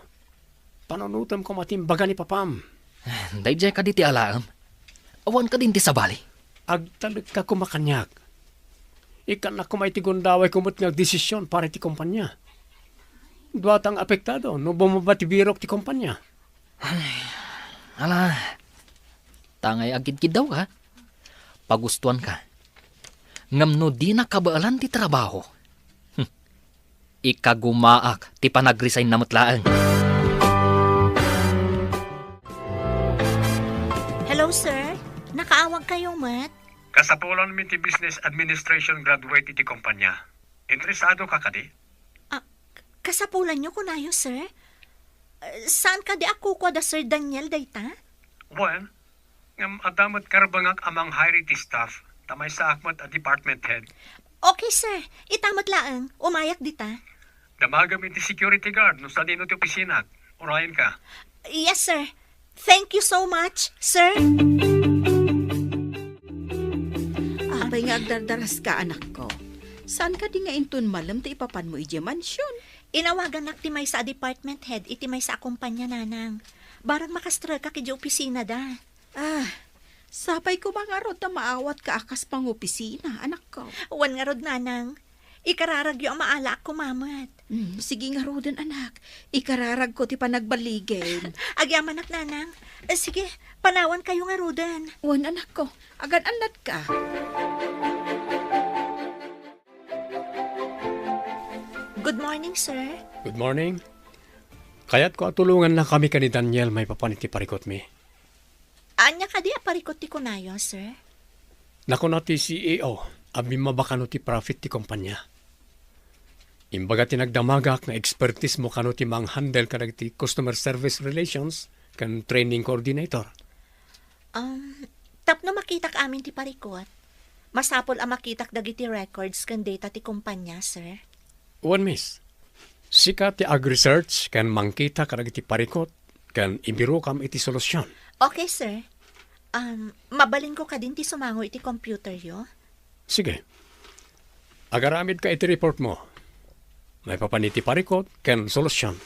Panunotem koma ti imbaga ni papam. Daydiay kadi ti alaem? Awan kadin ti sabali? Agtalekka koma kaniak. Ikkannak koma iti gundawayko met nga agdesisyon para iti kompania. Duata nga apektado no bumaba ti birok ti kompania. Ay, ala, ta ngay agkidkiddaw ka? Pagustuan ka. Ngem no dina kabaelan ti trabaho, hmm, ikagumaak ti panagresign na met laeng. Hello, sir. Nakaawag kayo met? Kasapulanmi ti business administration graduate iti kompanya. Interesado ka kadi? Ah, k-, kasapulanyo kunayo, sir? Eh, saan kadi a kukua da Sir Daniel dayta? Wen, ngem adda met karbengak a mang-hire iti staff, ta maysaak met a department head. Okay, sir. Ita met laeng, umayak dita. Damagem iti security guard no sadino ti opisinak. Urayenka. Yes, sir. Thank you so much, sir. Apay nga agdardaraska, anakko? Saan kadi nga inton malem ti ipapanmo idiay mansion? Inawagannak ti maysa a department head iti maysa a kompanya, nanang. Barang makastreka idiay opisinada. Ah, sapay koma ngarud ta maawatka a kas pangopisina, anakko. Wen ngarud, nanang. Ikararagyo a maalaak koma met. Hmm, sige ngaruden, anak. Ikararagko ti panagballigem. Agyamanak, nanang. Eh, sige, panawankayo ngaruden. Wen, anakko. Agan-annatka. Good morning, sir. Good morning. Kayatko a tulongannakami ken ni Daniel maipapan iti parikutmi. Ania kadi a parikut ti kunayo, sir? Nakuna ti C E O a bimmaba kano ti profit ti kompanya. Imbaga ti nagdamagak nga expertise mo kano ti manghandle kadagiti customer service relations ken training coordinator. Um, tapno makitak amin ti parikut, masapul a makitak dagiti records ken data ti kompanya, sir. Wen, miss. Sika ti ag-research ken mangkita kadagiti parikut ken ibirokam iti solusyon. Okay, sir. Um, mabalinko kadin ti sumango iti computeryo? Sige. Agaramidka iti report mo. Maipapan iti parikut ken solusyon.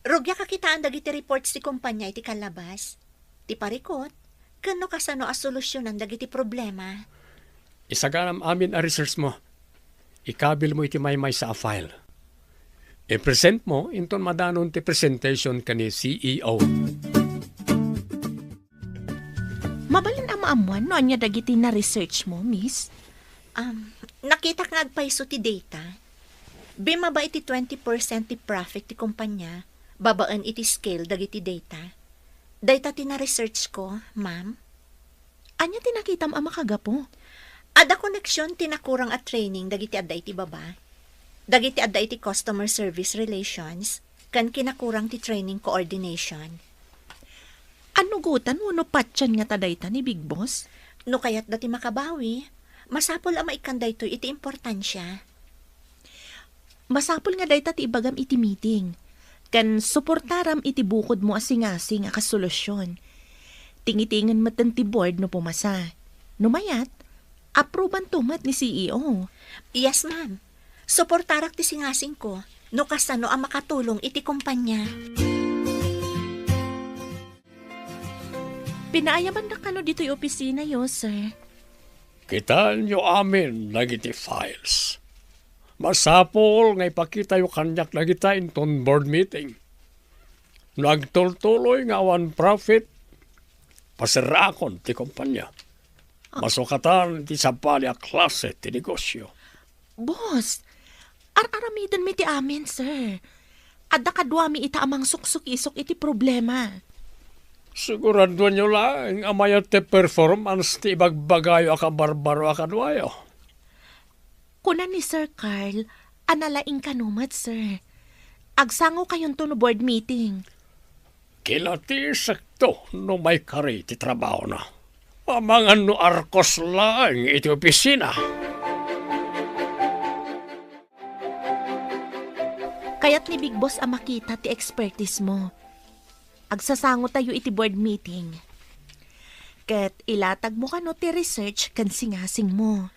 Rugiak a kitaan dagiti reports ti kompanya iti kallabas, ti parikut, ken no kasano a solusyonan dagiti problema. Isaganam amin a research mo. Ikabil mo iti maymaysa a file. I-present mo inton madanon ti presentation ken ni C E O. Mabalin a maammuan no ania dagiti na-research mo, miss? Um, nakitak nga agpayso ti data. Bimmaba iti twenty percent ti profit ti kompanya babaen iti scale dagiti data. Dayta ti na-research ko, ma'am. Ania ti nakitam a makagapu? Adda connection ti nakurang a training dagiti adda iti baba, dagiti adda iti customer service relations, ken kinakurang ti training coordination. Annugotan wenno patien ngata dayta ni Big Boss? No kayatda ti makabawi, masapul a maikkan daytoy iti importansia. Masapul nga dayta ti ibagam iti meeting, ken suportaram iti bukodmo a singasing a kas solusion. Tingitingen metten ti board no pumasa. No mayat, approbanto met ni C E O. Yes, ma'am. Suportarak ti singasingko no kasano a makatulong iti kumpanya. Pinaayamandak kano ditoy opisinayo, sir. Kitaenyo amin dagiti files. Masapul nga ipakitayo kaniak dagita inton board meeting. No agtultuloy nga awan profit, paserraakon ti kumpanya. Masukatan ti sabali a klase ti negosyo. Boss, ar-aramidenmi ti amin, sir. Adda kaduami ita a mangsuksukisok iti problema. Siguraduanyo laeng a mayat ti performance ti ibagbagayo a kabarbaro a kaduayo. Kuna ni Sir Carl a nalaing kano met, sir. Agsangokayonto no board meeting. Kinatisekto no maikari ti trabahona. Amangan no arkos laeng iti opisina. Kayat ni Big Boss a makita ti expertise mo. Agsasangotayo iti board meeting. Ket ilatagmo kano ti research ken singasingmo.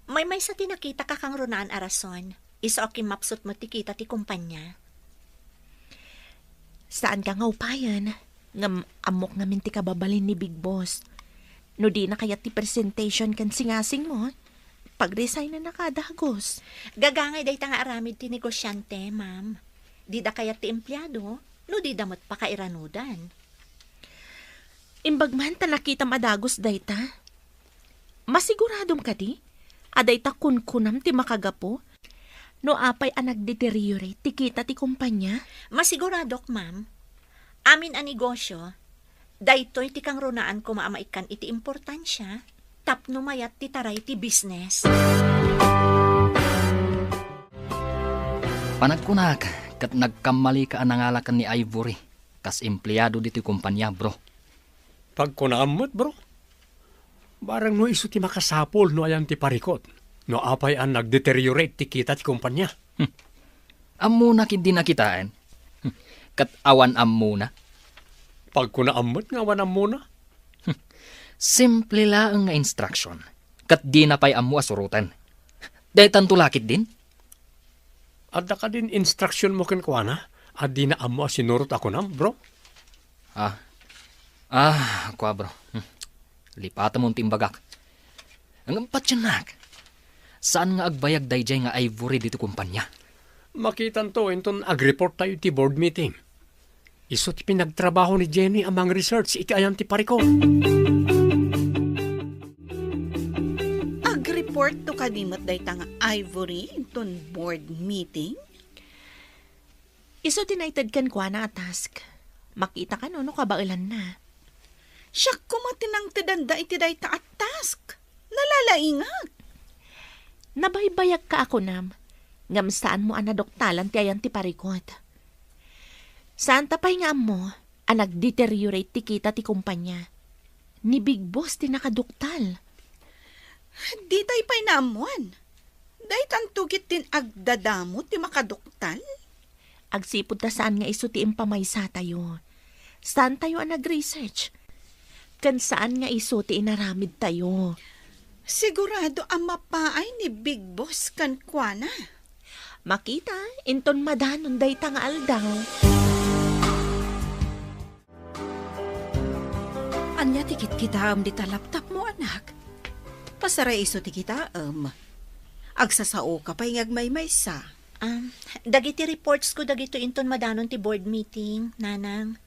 Maymaysa ti nakitak a kangrunaan a rason. Isu a kimmapsut met ti kita ti kumpanya. Saanka nga upayen, ngem ammok ngamin ti kababalin ni Big Boss. No dina kayat ti presentation ken singasingmo, pagresignen a kada Agost. Gagangay dayta nga aramid ti negosiante, ma'am. Dida kayat ti empleyado, no dida met pakairanudan. Imbag man ta nakitam a dagus dayta. Masiguradom kadi a dayta kunkunam ti makagapu no apay a nagdeteriorate ti kita ti kumpanya? Masiguradok, ma'am. Amin a negosyo, daytoy ti kangrunaan koma a maikkan iti importansia tapno mayat ti taray ti business. Panagkunak, ket nagkammalika a nangala ken ni Ivory kas empleado ditoy kumpanya, bro. Pagkunaam met, bro. Barang no isu ti makasapul no ayan ti parikut, no apay a nagdeteriorate ti kita ti kumpanya. Hmm. Ammona ketdi nakitaen. Hmm. Ket awan ammona. Pagkunaam met nga awan ammona. Hmm. Simple laeng nga instruction. Ket dina pay ammo a suroten. Daytanto la ketdin? Adda kadin instruction mo kenkuana a dina ammo a sinurot a kunam, bro? Ah. Ah, kua, bro. Hmm. Lipatemon ti imbagak. Ngem patiennak. Saan nga agbayag daydiay nga Ivory ditoy kumpanya? Makitanto inton agreport tayo iti board meeting. Isu ti pinagtrabaho ni Jenny a mang-research iti ayan ti parikut. Agreport to kadi met dayta nga Ivory inton board meeting? Isu ti naited kenkuana a task. Makita kano no kabaelanna. Siak koma ti nangtedanda iti dayta a task. Nalalaingak. Nabaybayagka a kunam, ngem saanmo a naduktalan ti ayan ti parikut. Saanta pay nga ammo a nagdeteriorate ti kita ti kumpanya. Ni Big Boss ti nakaduktal. Ditay pay naammoan. Daytanto ketdin agdadamo ti makaduktal. Agsipud ta saan nga isu ti impamaysatayo. Saantayo a nag-research. Ken saan nga isu ti inaramidtayo. Sigurado a mapaay ni Big Boss kenkuana. Makita, inton madanon dayta nga aldaw. Ania ti kitkitaem dita laptopmo, anak? Pasaray isu ti kitaem. Agsasaoka pay nga agmaymaysa. Um, dagiti reports ko dagito inton madanon ti board meeting, Nanang.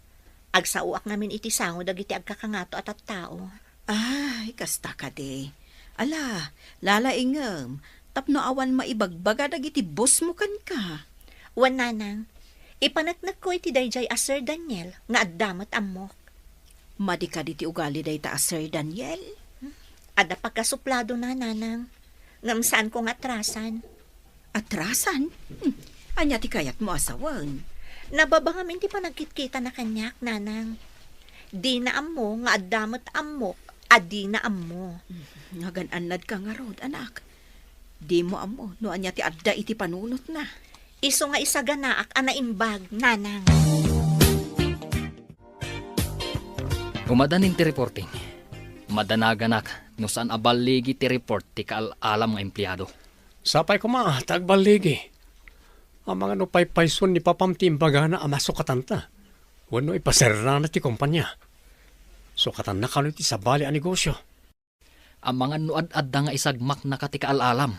Agsaoak ngamin iti sango dagiti agkakangato a tattao. Ay, kasta kadi. Ala, lalaingem, tapno awan maibagbaga dagiti boss mo kenka. Wen, Nanang, ipaneknekko iti daydiay a Sir Daniel nga adda met ammok. Madi kadi ti ugali dayta a Sir Daniel? Adda pagkasupladona, nanang. Ngem saanko nga atrasan. Atrasan? Hmm. Ania ti kayatmo a sawen? Nababa ngamin ti panagkitkitana kaniak, nanang. Dina ammo nga adda met ammok a dina ammo. Hmm. Nagan-annadka ngarud, anak. Dimo ammo no ania ti adda iti panunotna. Isu nga isaganaak a naimbag, nanang. Umadanin ti reporting. Madanaganak no saan a balligi ti report ti kaal-alam nga empleado. Sapay koma ta agballigi. Amangan no paypayson ni papam ti imbagana a masukatanta wenno ipaserrana ti kompania. Sukatanna kano iti sabali a negosio. Amangan no ad-adda nga isagmaknaka ti kaal-alam.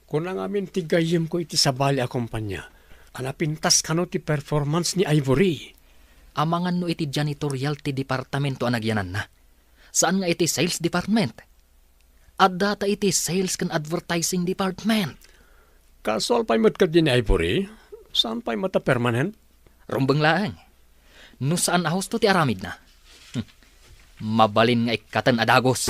Kuna ngamin ti gayyemko iti sabali a kompania a napintas kano ti performance ni Ivory. Amangan no iti janitorial ti departamento a nagyananna. Saan nga iti sales department. Adda ta iti sales ken advertising department. Kasual pay met kadin ni Ivory? Saan pay met a permanent? Rumbeng laeng. No saan a husto ti aramidna, hmm, mabalin nga ikkaten a dagus.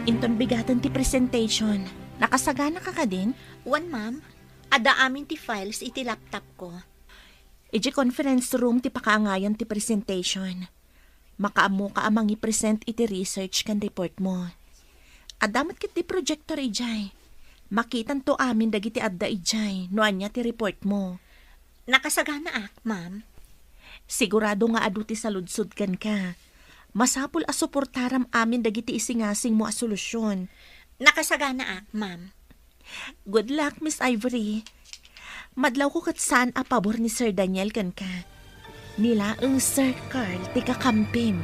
Inton bigaten ti presentation, nakasaganaka kadin? Wen, ma'am. Adda amin ti files iti laptopko. Idiay conference room ti pakaangayan ti presentation. Makaammoka a mangipresent iti research ken report mo. Adda met ketdi projector idiay. Makitanto amin dagiti adda idiay no ania ti report mo. Nakasaganaak, ma'am. Sigurado nga adu ti saludsod kenka. Masapul a suportaram amin dagiti isingasingmo a solusyon. Nakasaganaak, ma'am. Good luck, Miss Ivory. Madlawko ket saan a pabor ni Sir Daniel kenka. Ni laeng Sir Carl ti kakampim.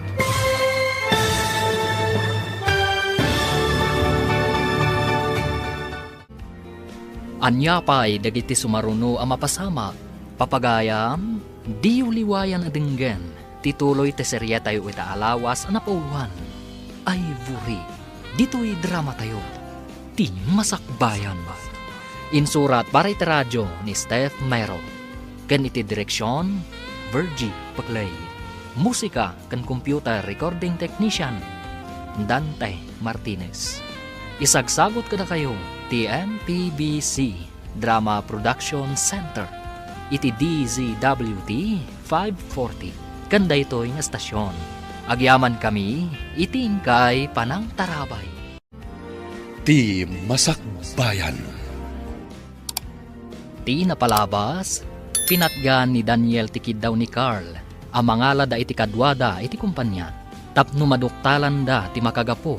Ania pay dagiti sumaruno a mapasamak? Papagayam, diyo liwayan a denggen ti tuloy ti serietayo ita a lawas a napauloan, Ivory. Ditoy dramatayo, Ti Masakbayan. Insurat para iti radio ni Steph Mero, ken iti direksion, Virgie Paclay. Musika ken computer recording technician, Dante Martinez. Isagsagut kadakayo ti M P B C Drama Production Center iti D Z W T five forty. Ken daytoy nga estasion, agyamankami iti inkay panangtarabay. Ti Masakbayan. Ti napalabas, pinatgan ni Daniel ti kiddaw ni Carl a mangalada iti kaduada iti kompania tapno maduktalanda ti makagapu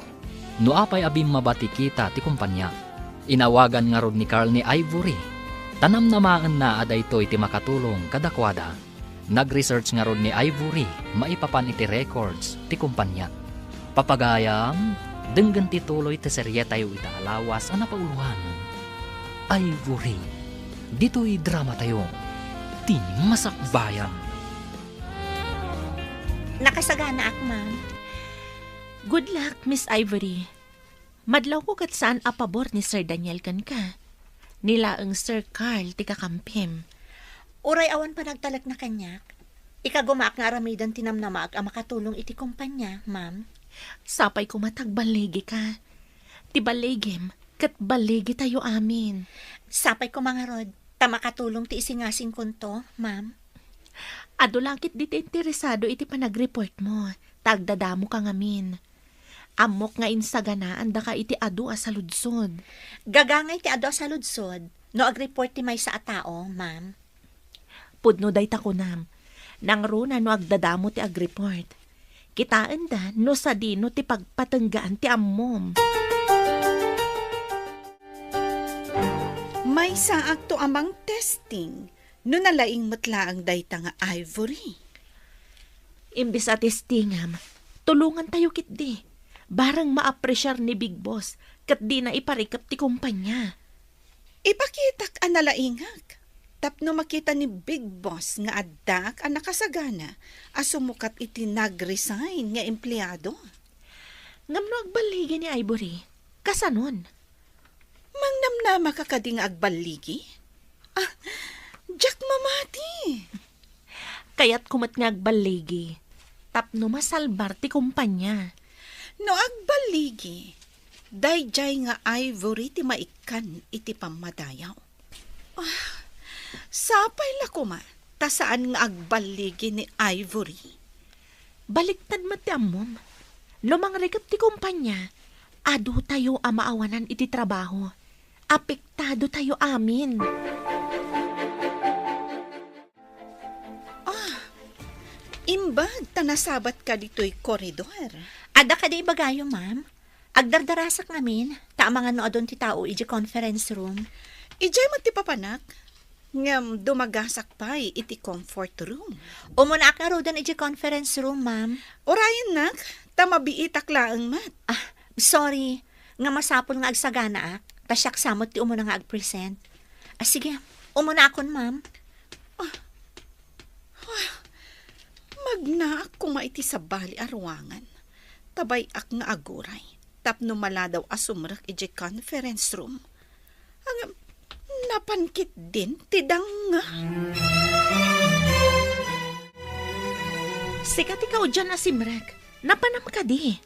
no apay a bimmaba ti kita ti kompania. Inawagan ngarud ni Carl ni Ivory ta namnamaenna a daytoy ti makatulong kadakuada. Nag-research ngarud ni Ivory maipapan iti records ti kompania. Papagayam, denggen ti tuloy ti serietayo ita a lawas a napauloan, Ivory. Ditoy dramatayo, Ti Masakbayan. Nakasaganaak, ma'am. Good luck, Miss Ivory. Madlawko ket saan a pabor ni Sir Daniel kenka. Ni laeng Sir Carl ti kakampim. Uray awan panagtalekna kaniak, ikagumaak nga aramiden ti namnamaak a makatulong iti kompania, ma'am. Sapay koma ta agballigika. Ti balligim ket balligitayo amin. Sapay koma ngarud ta makatulong ti isingasingkonto, ma'am. Adu la ketdi ti interesado iti panagreport mo, ta agdadamoka ngamin. Ammok nga insaganaandaka iti adu a saludsod. Gagangay ti adu a saludsod no agreport ti maysa a tao, ma'am. Pudno dayta kunam. Nangruna no agdadamo ti agreport. Kitaenda no sadino ti pagpatenggaan ti ammom. Maysaakto a mangtesting no nalaing met laeng dayta nga Ivory. Imbes a testingam, tulongantayo ketdi. Bareng maapresiar ni Big Boss ket dina iparikep ti kompania. Ipakitak a nalaingak tapno makita ni Big Boss nga addaak a nakasagana a sumukat iti nag-resign nga empleado. Ngem no agballigi ni Ivory, kasanon? Mangnamnamaka kadi nga agballigi? Ah, diak mamati. Kayatko met nga agballigi. tapno masalbar ti kompania. No agballigi, daydiay nga Ivory ti maikkan iti pammadayaw. Ah, sapay la koma ta saan nga agballigi ni Ivory. Baliktad met ti ammom. No mangrikep ti kompania, adutayo a maawanan iti trabaho. Apektadotayo amin. Ah, imbag ta nasabatka ditoy koridor. Adda kadi ibagayo, ma'am? Agdardarasak ngamin, ta amangan no adun ti tao idiay conference room. Idiay met ti papanak, ngem dumagasak pay iti comfort room. Umunaak ngaruden idiay conference room, ma'am. Urayennak, ta mabiitak laeng met. Ah, sorry, nga masapul nga agsaganaak, ta siak sa met ti umuna nga agpresent. Ah, sige, umunaakon, ma'am. Ah, ah, magnaak koma iti sabali a ruangan. Ta bay-ak nga aguray tapno maladaw a sumrek idiay conference room. Ngem, napan ketdin ti danga. Sika ti kaudian a simrek. Napanam kadi?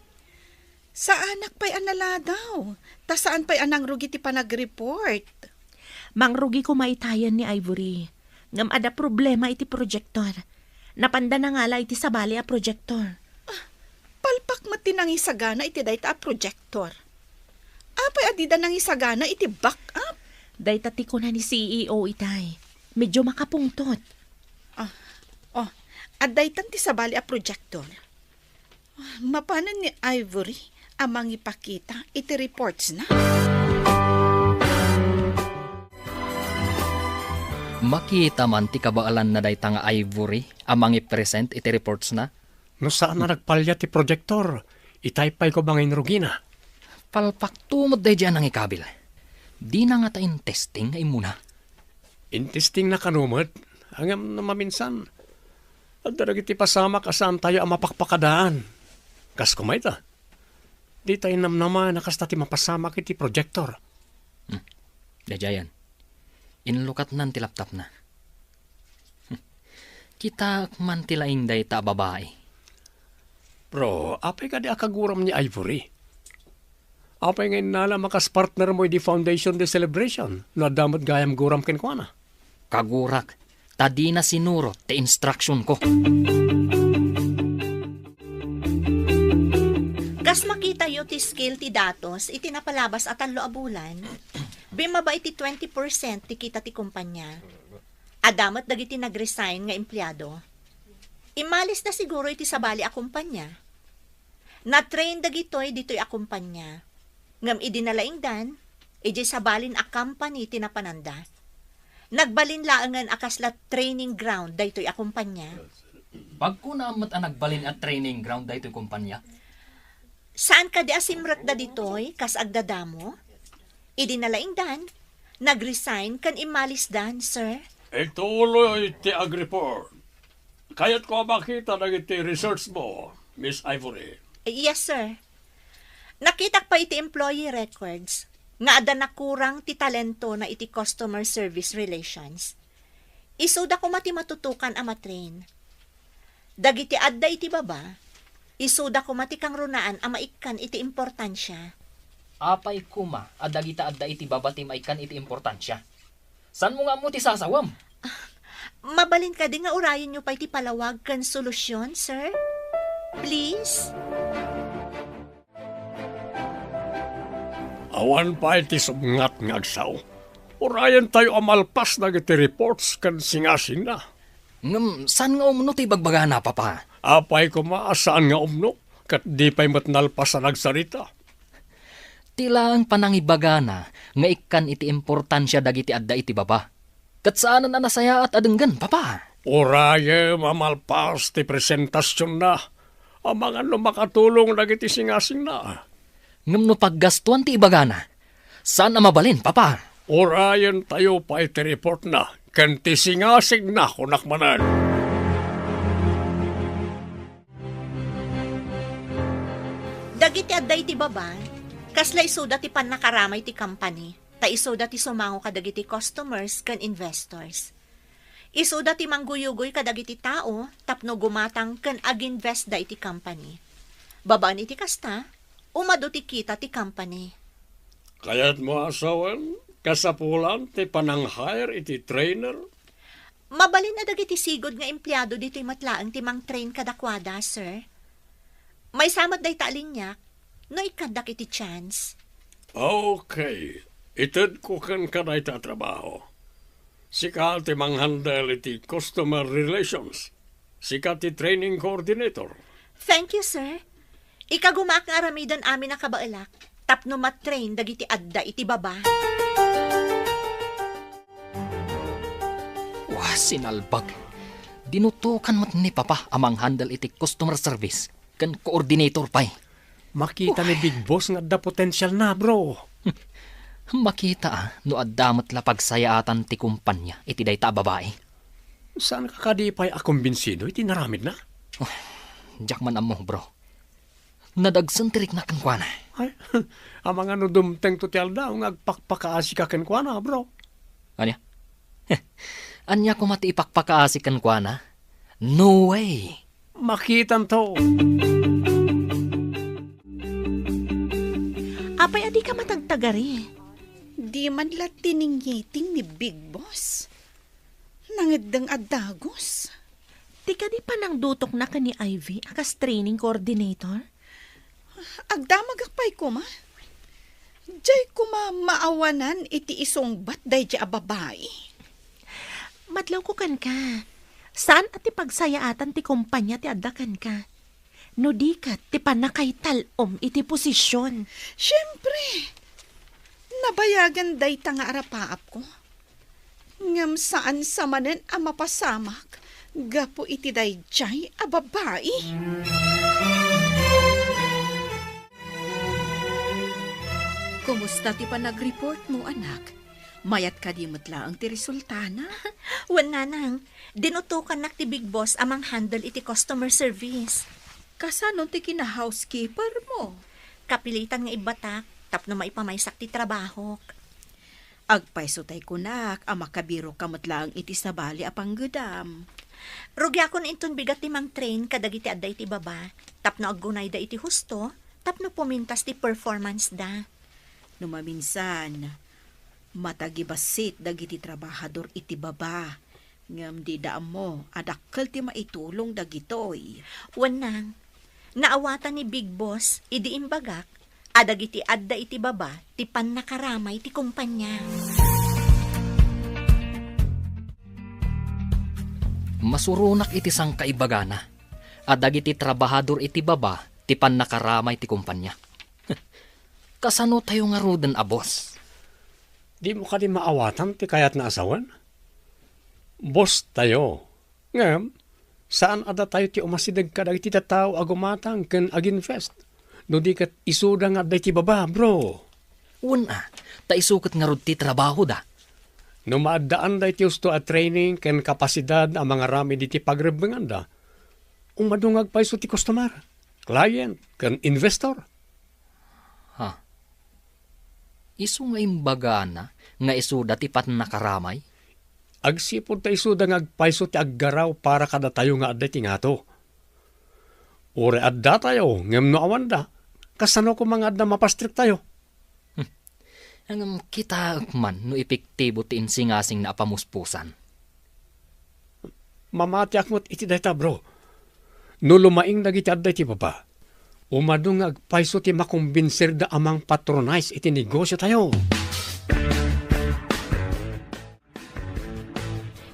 Saanak pay a naladaw, ta saan pay a nangrugi ti panagreport. Mangrugi koma itayen ni Ivory. Ngem adda problema iti projector. Napanda nangala iti sabali a projector. Ah, palpak met ti nangisagana iti dayta a projector. Apay a dida nangisagana iti backup? Dayta ti kuna ni C E O itay. Medyo makapungtot. Ah, oh, adda itan ti sabali a projector. Mapanen ni Ivory a mangipakita iti reportsna? Makita man ti kabaelanna dayta nga Ivory a mangipresent iti reportsna? No saan a nagpalya ti projector, itay pay koma nga inrugina. Palpakto met daydiay a nangikabil. Dina ngata intesting nga immuna? Intestingna kano met, ngem no maminsan, adda dagiti pasamak a saantayo a mapakpakadaan. Kas koma ita, dita innamnama a kasta ti mapasamak iti projector. Hmm. Daydiayen, inlukatnan ti laptopna. Kitaek man ti laing dayta a babai. Bro, apay kadi a kaguram ni Ivory? Apay nga innalam a kas partnermo idi Foundation Day celebration no adda met gayam guram kenkuana? Kagurak, ta dina sinurot ti instruksionko. Kas makitayo ti scale ti datos iti napalabas a tallo a bulan, bimmaba iti twenty percent ti kita ti kompania. Adda met dagiti nag-resign nga empleado. Immalisda siguro iti sabali a kompania. Na-train dagitoy ditoy a kompania. Ngem idi nalaingdan, idiay sabalin a company ti napananda. Nagbalin laengen a kasla training ground daytoy a kompania. Pagkunam met a nagbalin a training ground daytoy kompania? Saan kadi a simrekda ditoy kas agdadamo? Idi nalaingdan, nag-resign ken immalisdan, sir. Ituloy ti agreport. Kayatko a makita dagiti research mo, Miss Ivory. Yes, sir. Nakitak pay iti employee records nga adda nakurang ti talentona iti customer service relations. Isuda koma ti matutukan a matrain. Dagiti adda iti baba, isuda koma ti kangrunaan a maikkan iti importansia. Apay koma a dagita adda iti baba ti maikkan iti importansia? Saanmo nga ammo ti sasawem? Ah, mabalin kadi nga urayenyo pay ti palawag ken solusyon, sir? Please? Awan pay ti subngat nga agsao. Urayentayo a malpas dagiti reports ken singasingna. Ngem saan nga umno ti ibagbagana, Papa? Apay koma a saan nga umno, ket di pay met nalpas a nagsarita. Ti laeng panangibagana nga ikkan iti importansia dagiti adda iti baba. Ket saanen a nasayaat a denggen, Papa. Urayem a malpas ti presentasionna, amangan no makatulong dagiti singasingna. Ngem no paggastuan ti ibagana, saan a mabalin, Papa. Urayentayo pay ti reportna ken ti singasingna, kunak manen. Dagiti adda iti baba, kasla isuda ti pannakaramay ti company, ta isuda ti sumango kadagiti customers ken investors. Isuda ti mangguyugoy kadagiti tao tapno gumatang ken aginvestda iti company. Babaen iti kasta, umadu ti kita ti company. Kayatmo a sawen, kasapulan ti panang-hire iti trainer? Mabalin a dagiti sigud nga empleado ditoy met laeng ti mangtrain kadakuada, sir. Maysa met dayta a liniak, no ikkaddak iti chance. Okay. Itedko kenka dayta a trabaho. Sika ti manghandle iti customer relations. Sika ti training coordinator. Thank you, sir. Ikagumaak nga aramiden amin a kabaelak tapno matrain dagiti adda iti baba. Wah, sinalbag. Dinutokan met ni Papa a manghandle iti customer service ken coordinator pay. Makita ni Big Boss nga adda potensial na, bro. Makita, ah, no adda met la pagsayaatan ti kumpanya iti dayta a babai. Saan ka kadi pay a kumbinsido iti naramidna? Oh, diak man ammo, bro. Nadagsen ti rikna kenkuana. Ay, amangan no dumtengto ti aldaw nga agpakpakaasika kenkuana, bro. Ania? Ania koma ti ipakpakaasi kenkuana? No way! Makitanto. Apay a dika matagtagari? Di man la tiningiting ni Big Boss. Nangeddeng a dagus. Ti kadi panangdutokna ken ni Ivy a kas training coordinator? Agdamagak pay koma. Diay koma maawanan iti isungbat daydiay a babai. Madlawko kenka. Saan a ti pagsayaatan ti kumpanya ti adda kenka. No di ket ti pannakaital-om iti posisyon. Siempre, nabayagan dayta nga arapaapko. Ngem saan sa manen a mapasamak gapu iti daydiay a babai. Kumusta ti panagreport mo, anak? Mayat kadi met laeng ti resultana? Wen, nanang, dinutokannak ti Big Boss a manghandle iti customer service. Kasano ti kina-housekeeper mo? Kapilitan nga ibbatak tapno maipamaysak ti trabahok. Agpayso tay kunak a makabiroka met laeng iti sabali a panggedam. Rugiakon inton bigat ti mangtrain kadagiti adda iti baba tapno aggunayda iti husto tapno pumintas ti performance da. No maminsan, matagibassit dagiti trabahador iti baba, ngem dida ammo a dakkel ti maitulong dagitoy. Wen, nang, naawatan ni Big Boss idi imbagak a dagiti adda iti baba ti pannakaramay ti kumpanya. Masuronak iti sangkaibagana a dagiti trabahador iti baba ti pannakaramay ti kumpanya. Kasano tayo ngaruden a boss? Dimo kadi maawatan ti kayatna a sawen? Boss tayo. Ngem, saan a datayo ti umasideg kadagiti tattao a gumatang ken aginvest. No di ket isuda nga adda iti baba, bro. Wen a, ta isu ket ngarud ti trabahoda. No maaddaanda iti husto a training ken kapasidad a mangaramid iti pagrebbenganda, umadu nga agpayso ti customer, client, ken investor. Ha? Isu nga imbagana nga isuda ti pannakaramay? Agsipud ta isuda nga agpayso ti aggaraw para kadatayo nga adda iti ngato. Uray addatayo, ngem no awanda, kasano koma nga adda mapastriktayo? Hmm. Ngem kitaek man no epektibo ti insingasingna a pamuspusan. Mamatiak met iti dayta, bro. No lumaing dagiti adda iti baba, umadu nga agpayso ti makombinsirda a mangpatronize iti negosiotayo.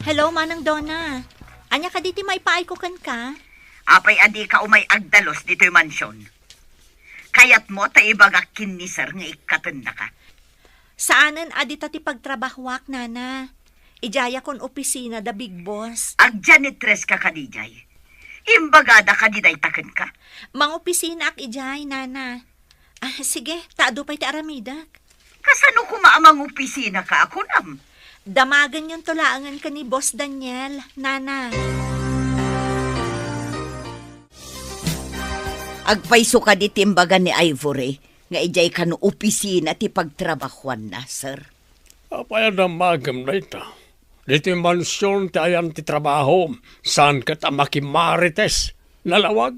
Hello, Manang Donna. Ania kadi ti maipaayko kenka? Apay a dika umay agdalus ditoy mansion? Kayatmo ta ibagak ken ni Sir nga ikkatennaka? Saanen a dita ti pagtrabahoak, nana. Idiayakon opisina da Big Boss. Agjanitress ka kadi idiay? Imbagada kadi dayta kenka? Mangopisinaak idiay, nana. Ah, sige, ta adu pay ti aramidek. Kasano koma a mangopisina ka a kunam? Damagenyonto laengen ken ni Boss Daniel, nana. Agpayso kadi ti imbaga ni Ivory nga idiay kano opisina ti pagtrabahuanna, sir? Apay a damagem dayta? Ditoy mansion ti ayan ti trabaho, saan ket a makimarites. Nalawag?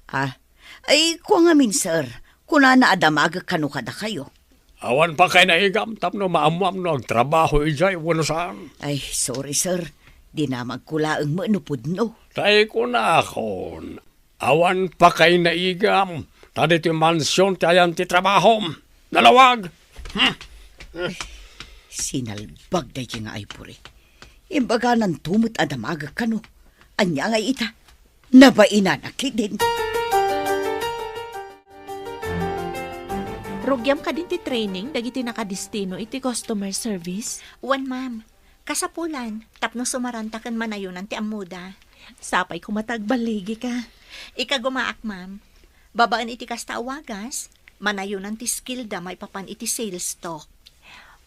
Ah, ay, kua ngamin, sir. Kunana a damagek kano kadakayo. Awan pa kay naigam tapno maammoam no agtrabaho idiay wenno saan. Ay, sorry, sir. Dinamagko laeng met no pudno. Tay kunakon, awan pa kay naigam, ta ditoy mansion ti ayan ti trabahom. Nalawag! Hmm. Sinalbag daydi nga ivory. Imbaganan to met a damagek kano. Ania nga ita? Nabainanak ketdin. Rugiam kadin ti training dagiti nakadistino iti customer service? Wen, ma'am. Kasapulan, tapno sumaranta ken manayonan ti ammoda. Sapay koma ta agballigika. Ikagumaak, ma'am. Babaen iti kasta a wagas, manayonan ti skillda maipapan iti sales talk.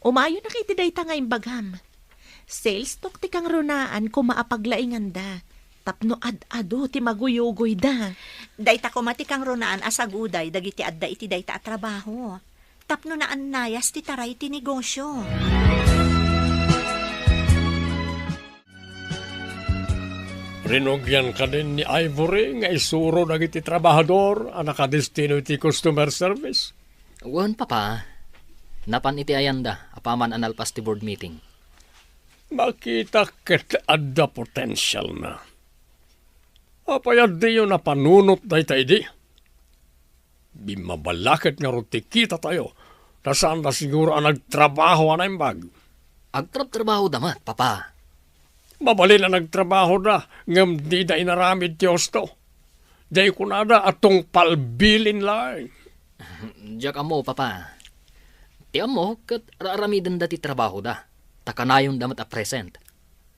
Umayonak iti dayta nga imbagam. Sales talk ti kangrunaan koma a paglainganda tapno ad-adu ti maguyugoyda. Dayta koma ti kangrunaan a saguday dagiti adda iti dayta a trabaho tapno naannayas ti taray ti negosio. Rinugian kadin ni Ivory nga isuro dagiti trabahador a nakadistino iti customer service? Wen, Papa. Napan iti ayanda apaman a nalpas ti board meeting. Makita ket adda potential na. Apay a diyo napanunot dayta idi? Bimmabalaket ngarud ti kitatayo, ta saanda siguro a nagtrabaho a naimbag. Agtrabtrabahoda met, Papa. Mabalin a nagtrabahoda, ngem dida inaramid ti husto. Diay kunada a tungpal bilin laeng. Diak ammo, Papa. Ti ammo, ket ar-aramidenda ti trabahoda, ta kanayonda met a present.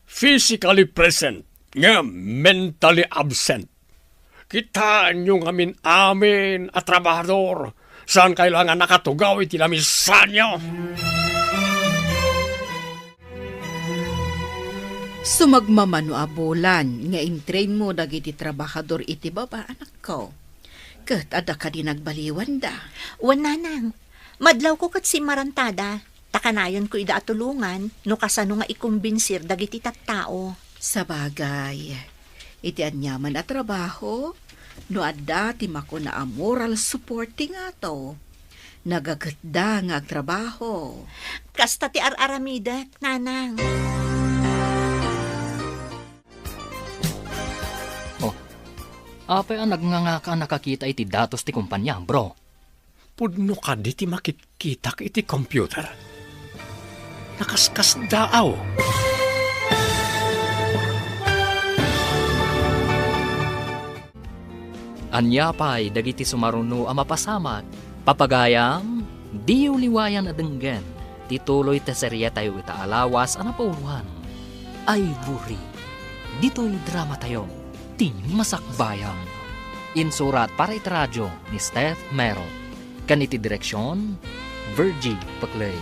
Physically present, ngem mentally absent. Kitaenyo ngamin amin a trabahador, saankayo la nga nakatugaw iti lamisanyo. Sumagmamano a bulan nga intrainmo dagiti trabahador iti baba, anakko. Ket adda kadi nagbaliwanda? Wen, nanang. Madlawko ket simmarantada, ta kanayonko ida a tulongan no kasano nga ikombinsir dagiti tattao. Sabagay, iti aniaman a trabaho, no adda ti makuna a moral support ti ngato, nagaketda nga agtrabaho. Kasta ti ar-aramidek, nanang. Oh, apay a nagngangaka a nakakita iti datos ti kompania, bro? Pudno kadi ti makitkitak iti computer? Nakaskasdaaw. Ania pay dagiti sumaruno a mapasamak? Papagayam, diyo liwayan a denggen ti tuloy ti serietayo ita a lawas a napauluan, Ivory. Ditoy dramatayo, ti Masakbayan. Insurat para iti radio ni Steph Mero. Ken iti direksion, Virgie Peclay.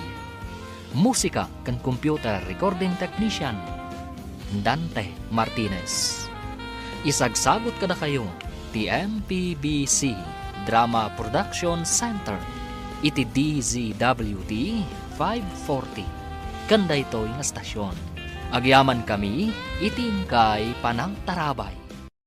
Musika ken computer recording technician, Dante Martinez. Isagsagut kadakayo ti M P B C Drama Production Center iti D Z W T five forty ken daytoy nga stasyon. Agyamankami iti inkay panangtarabay.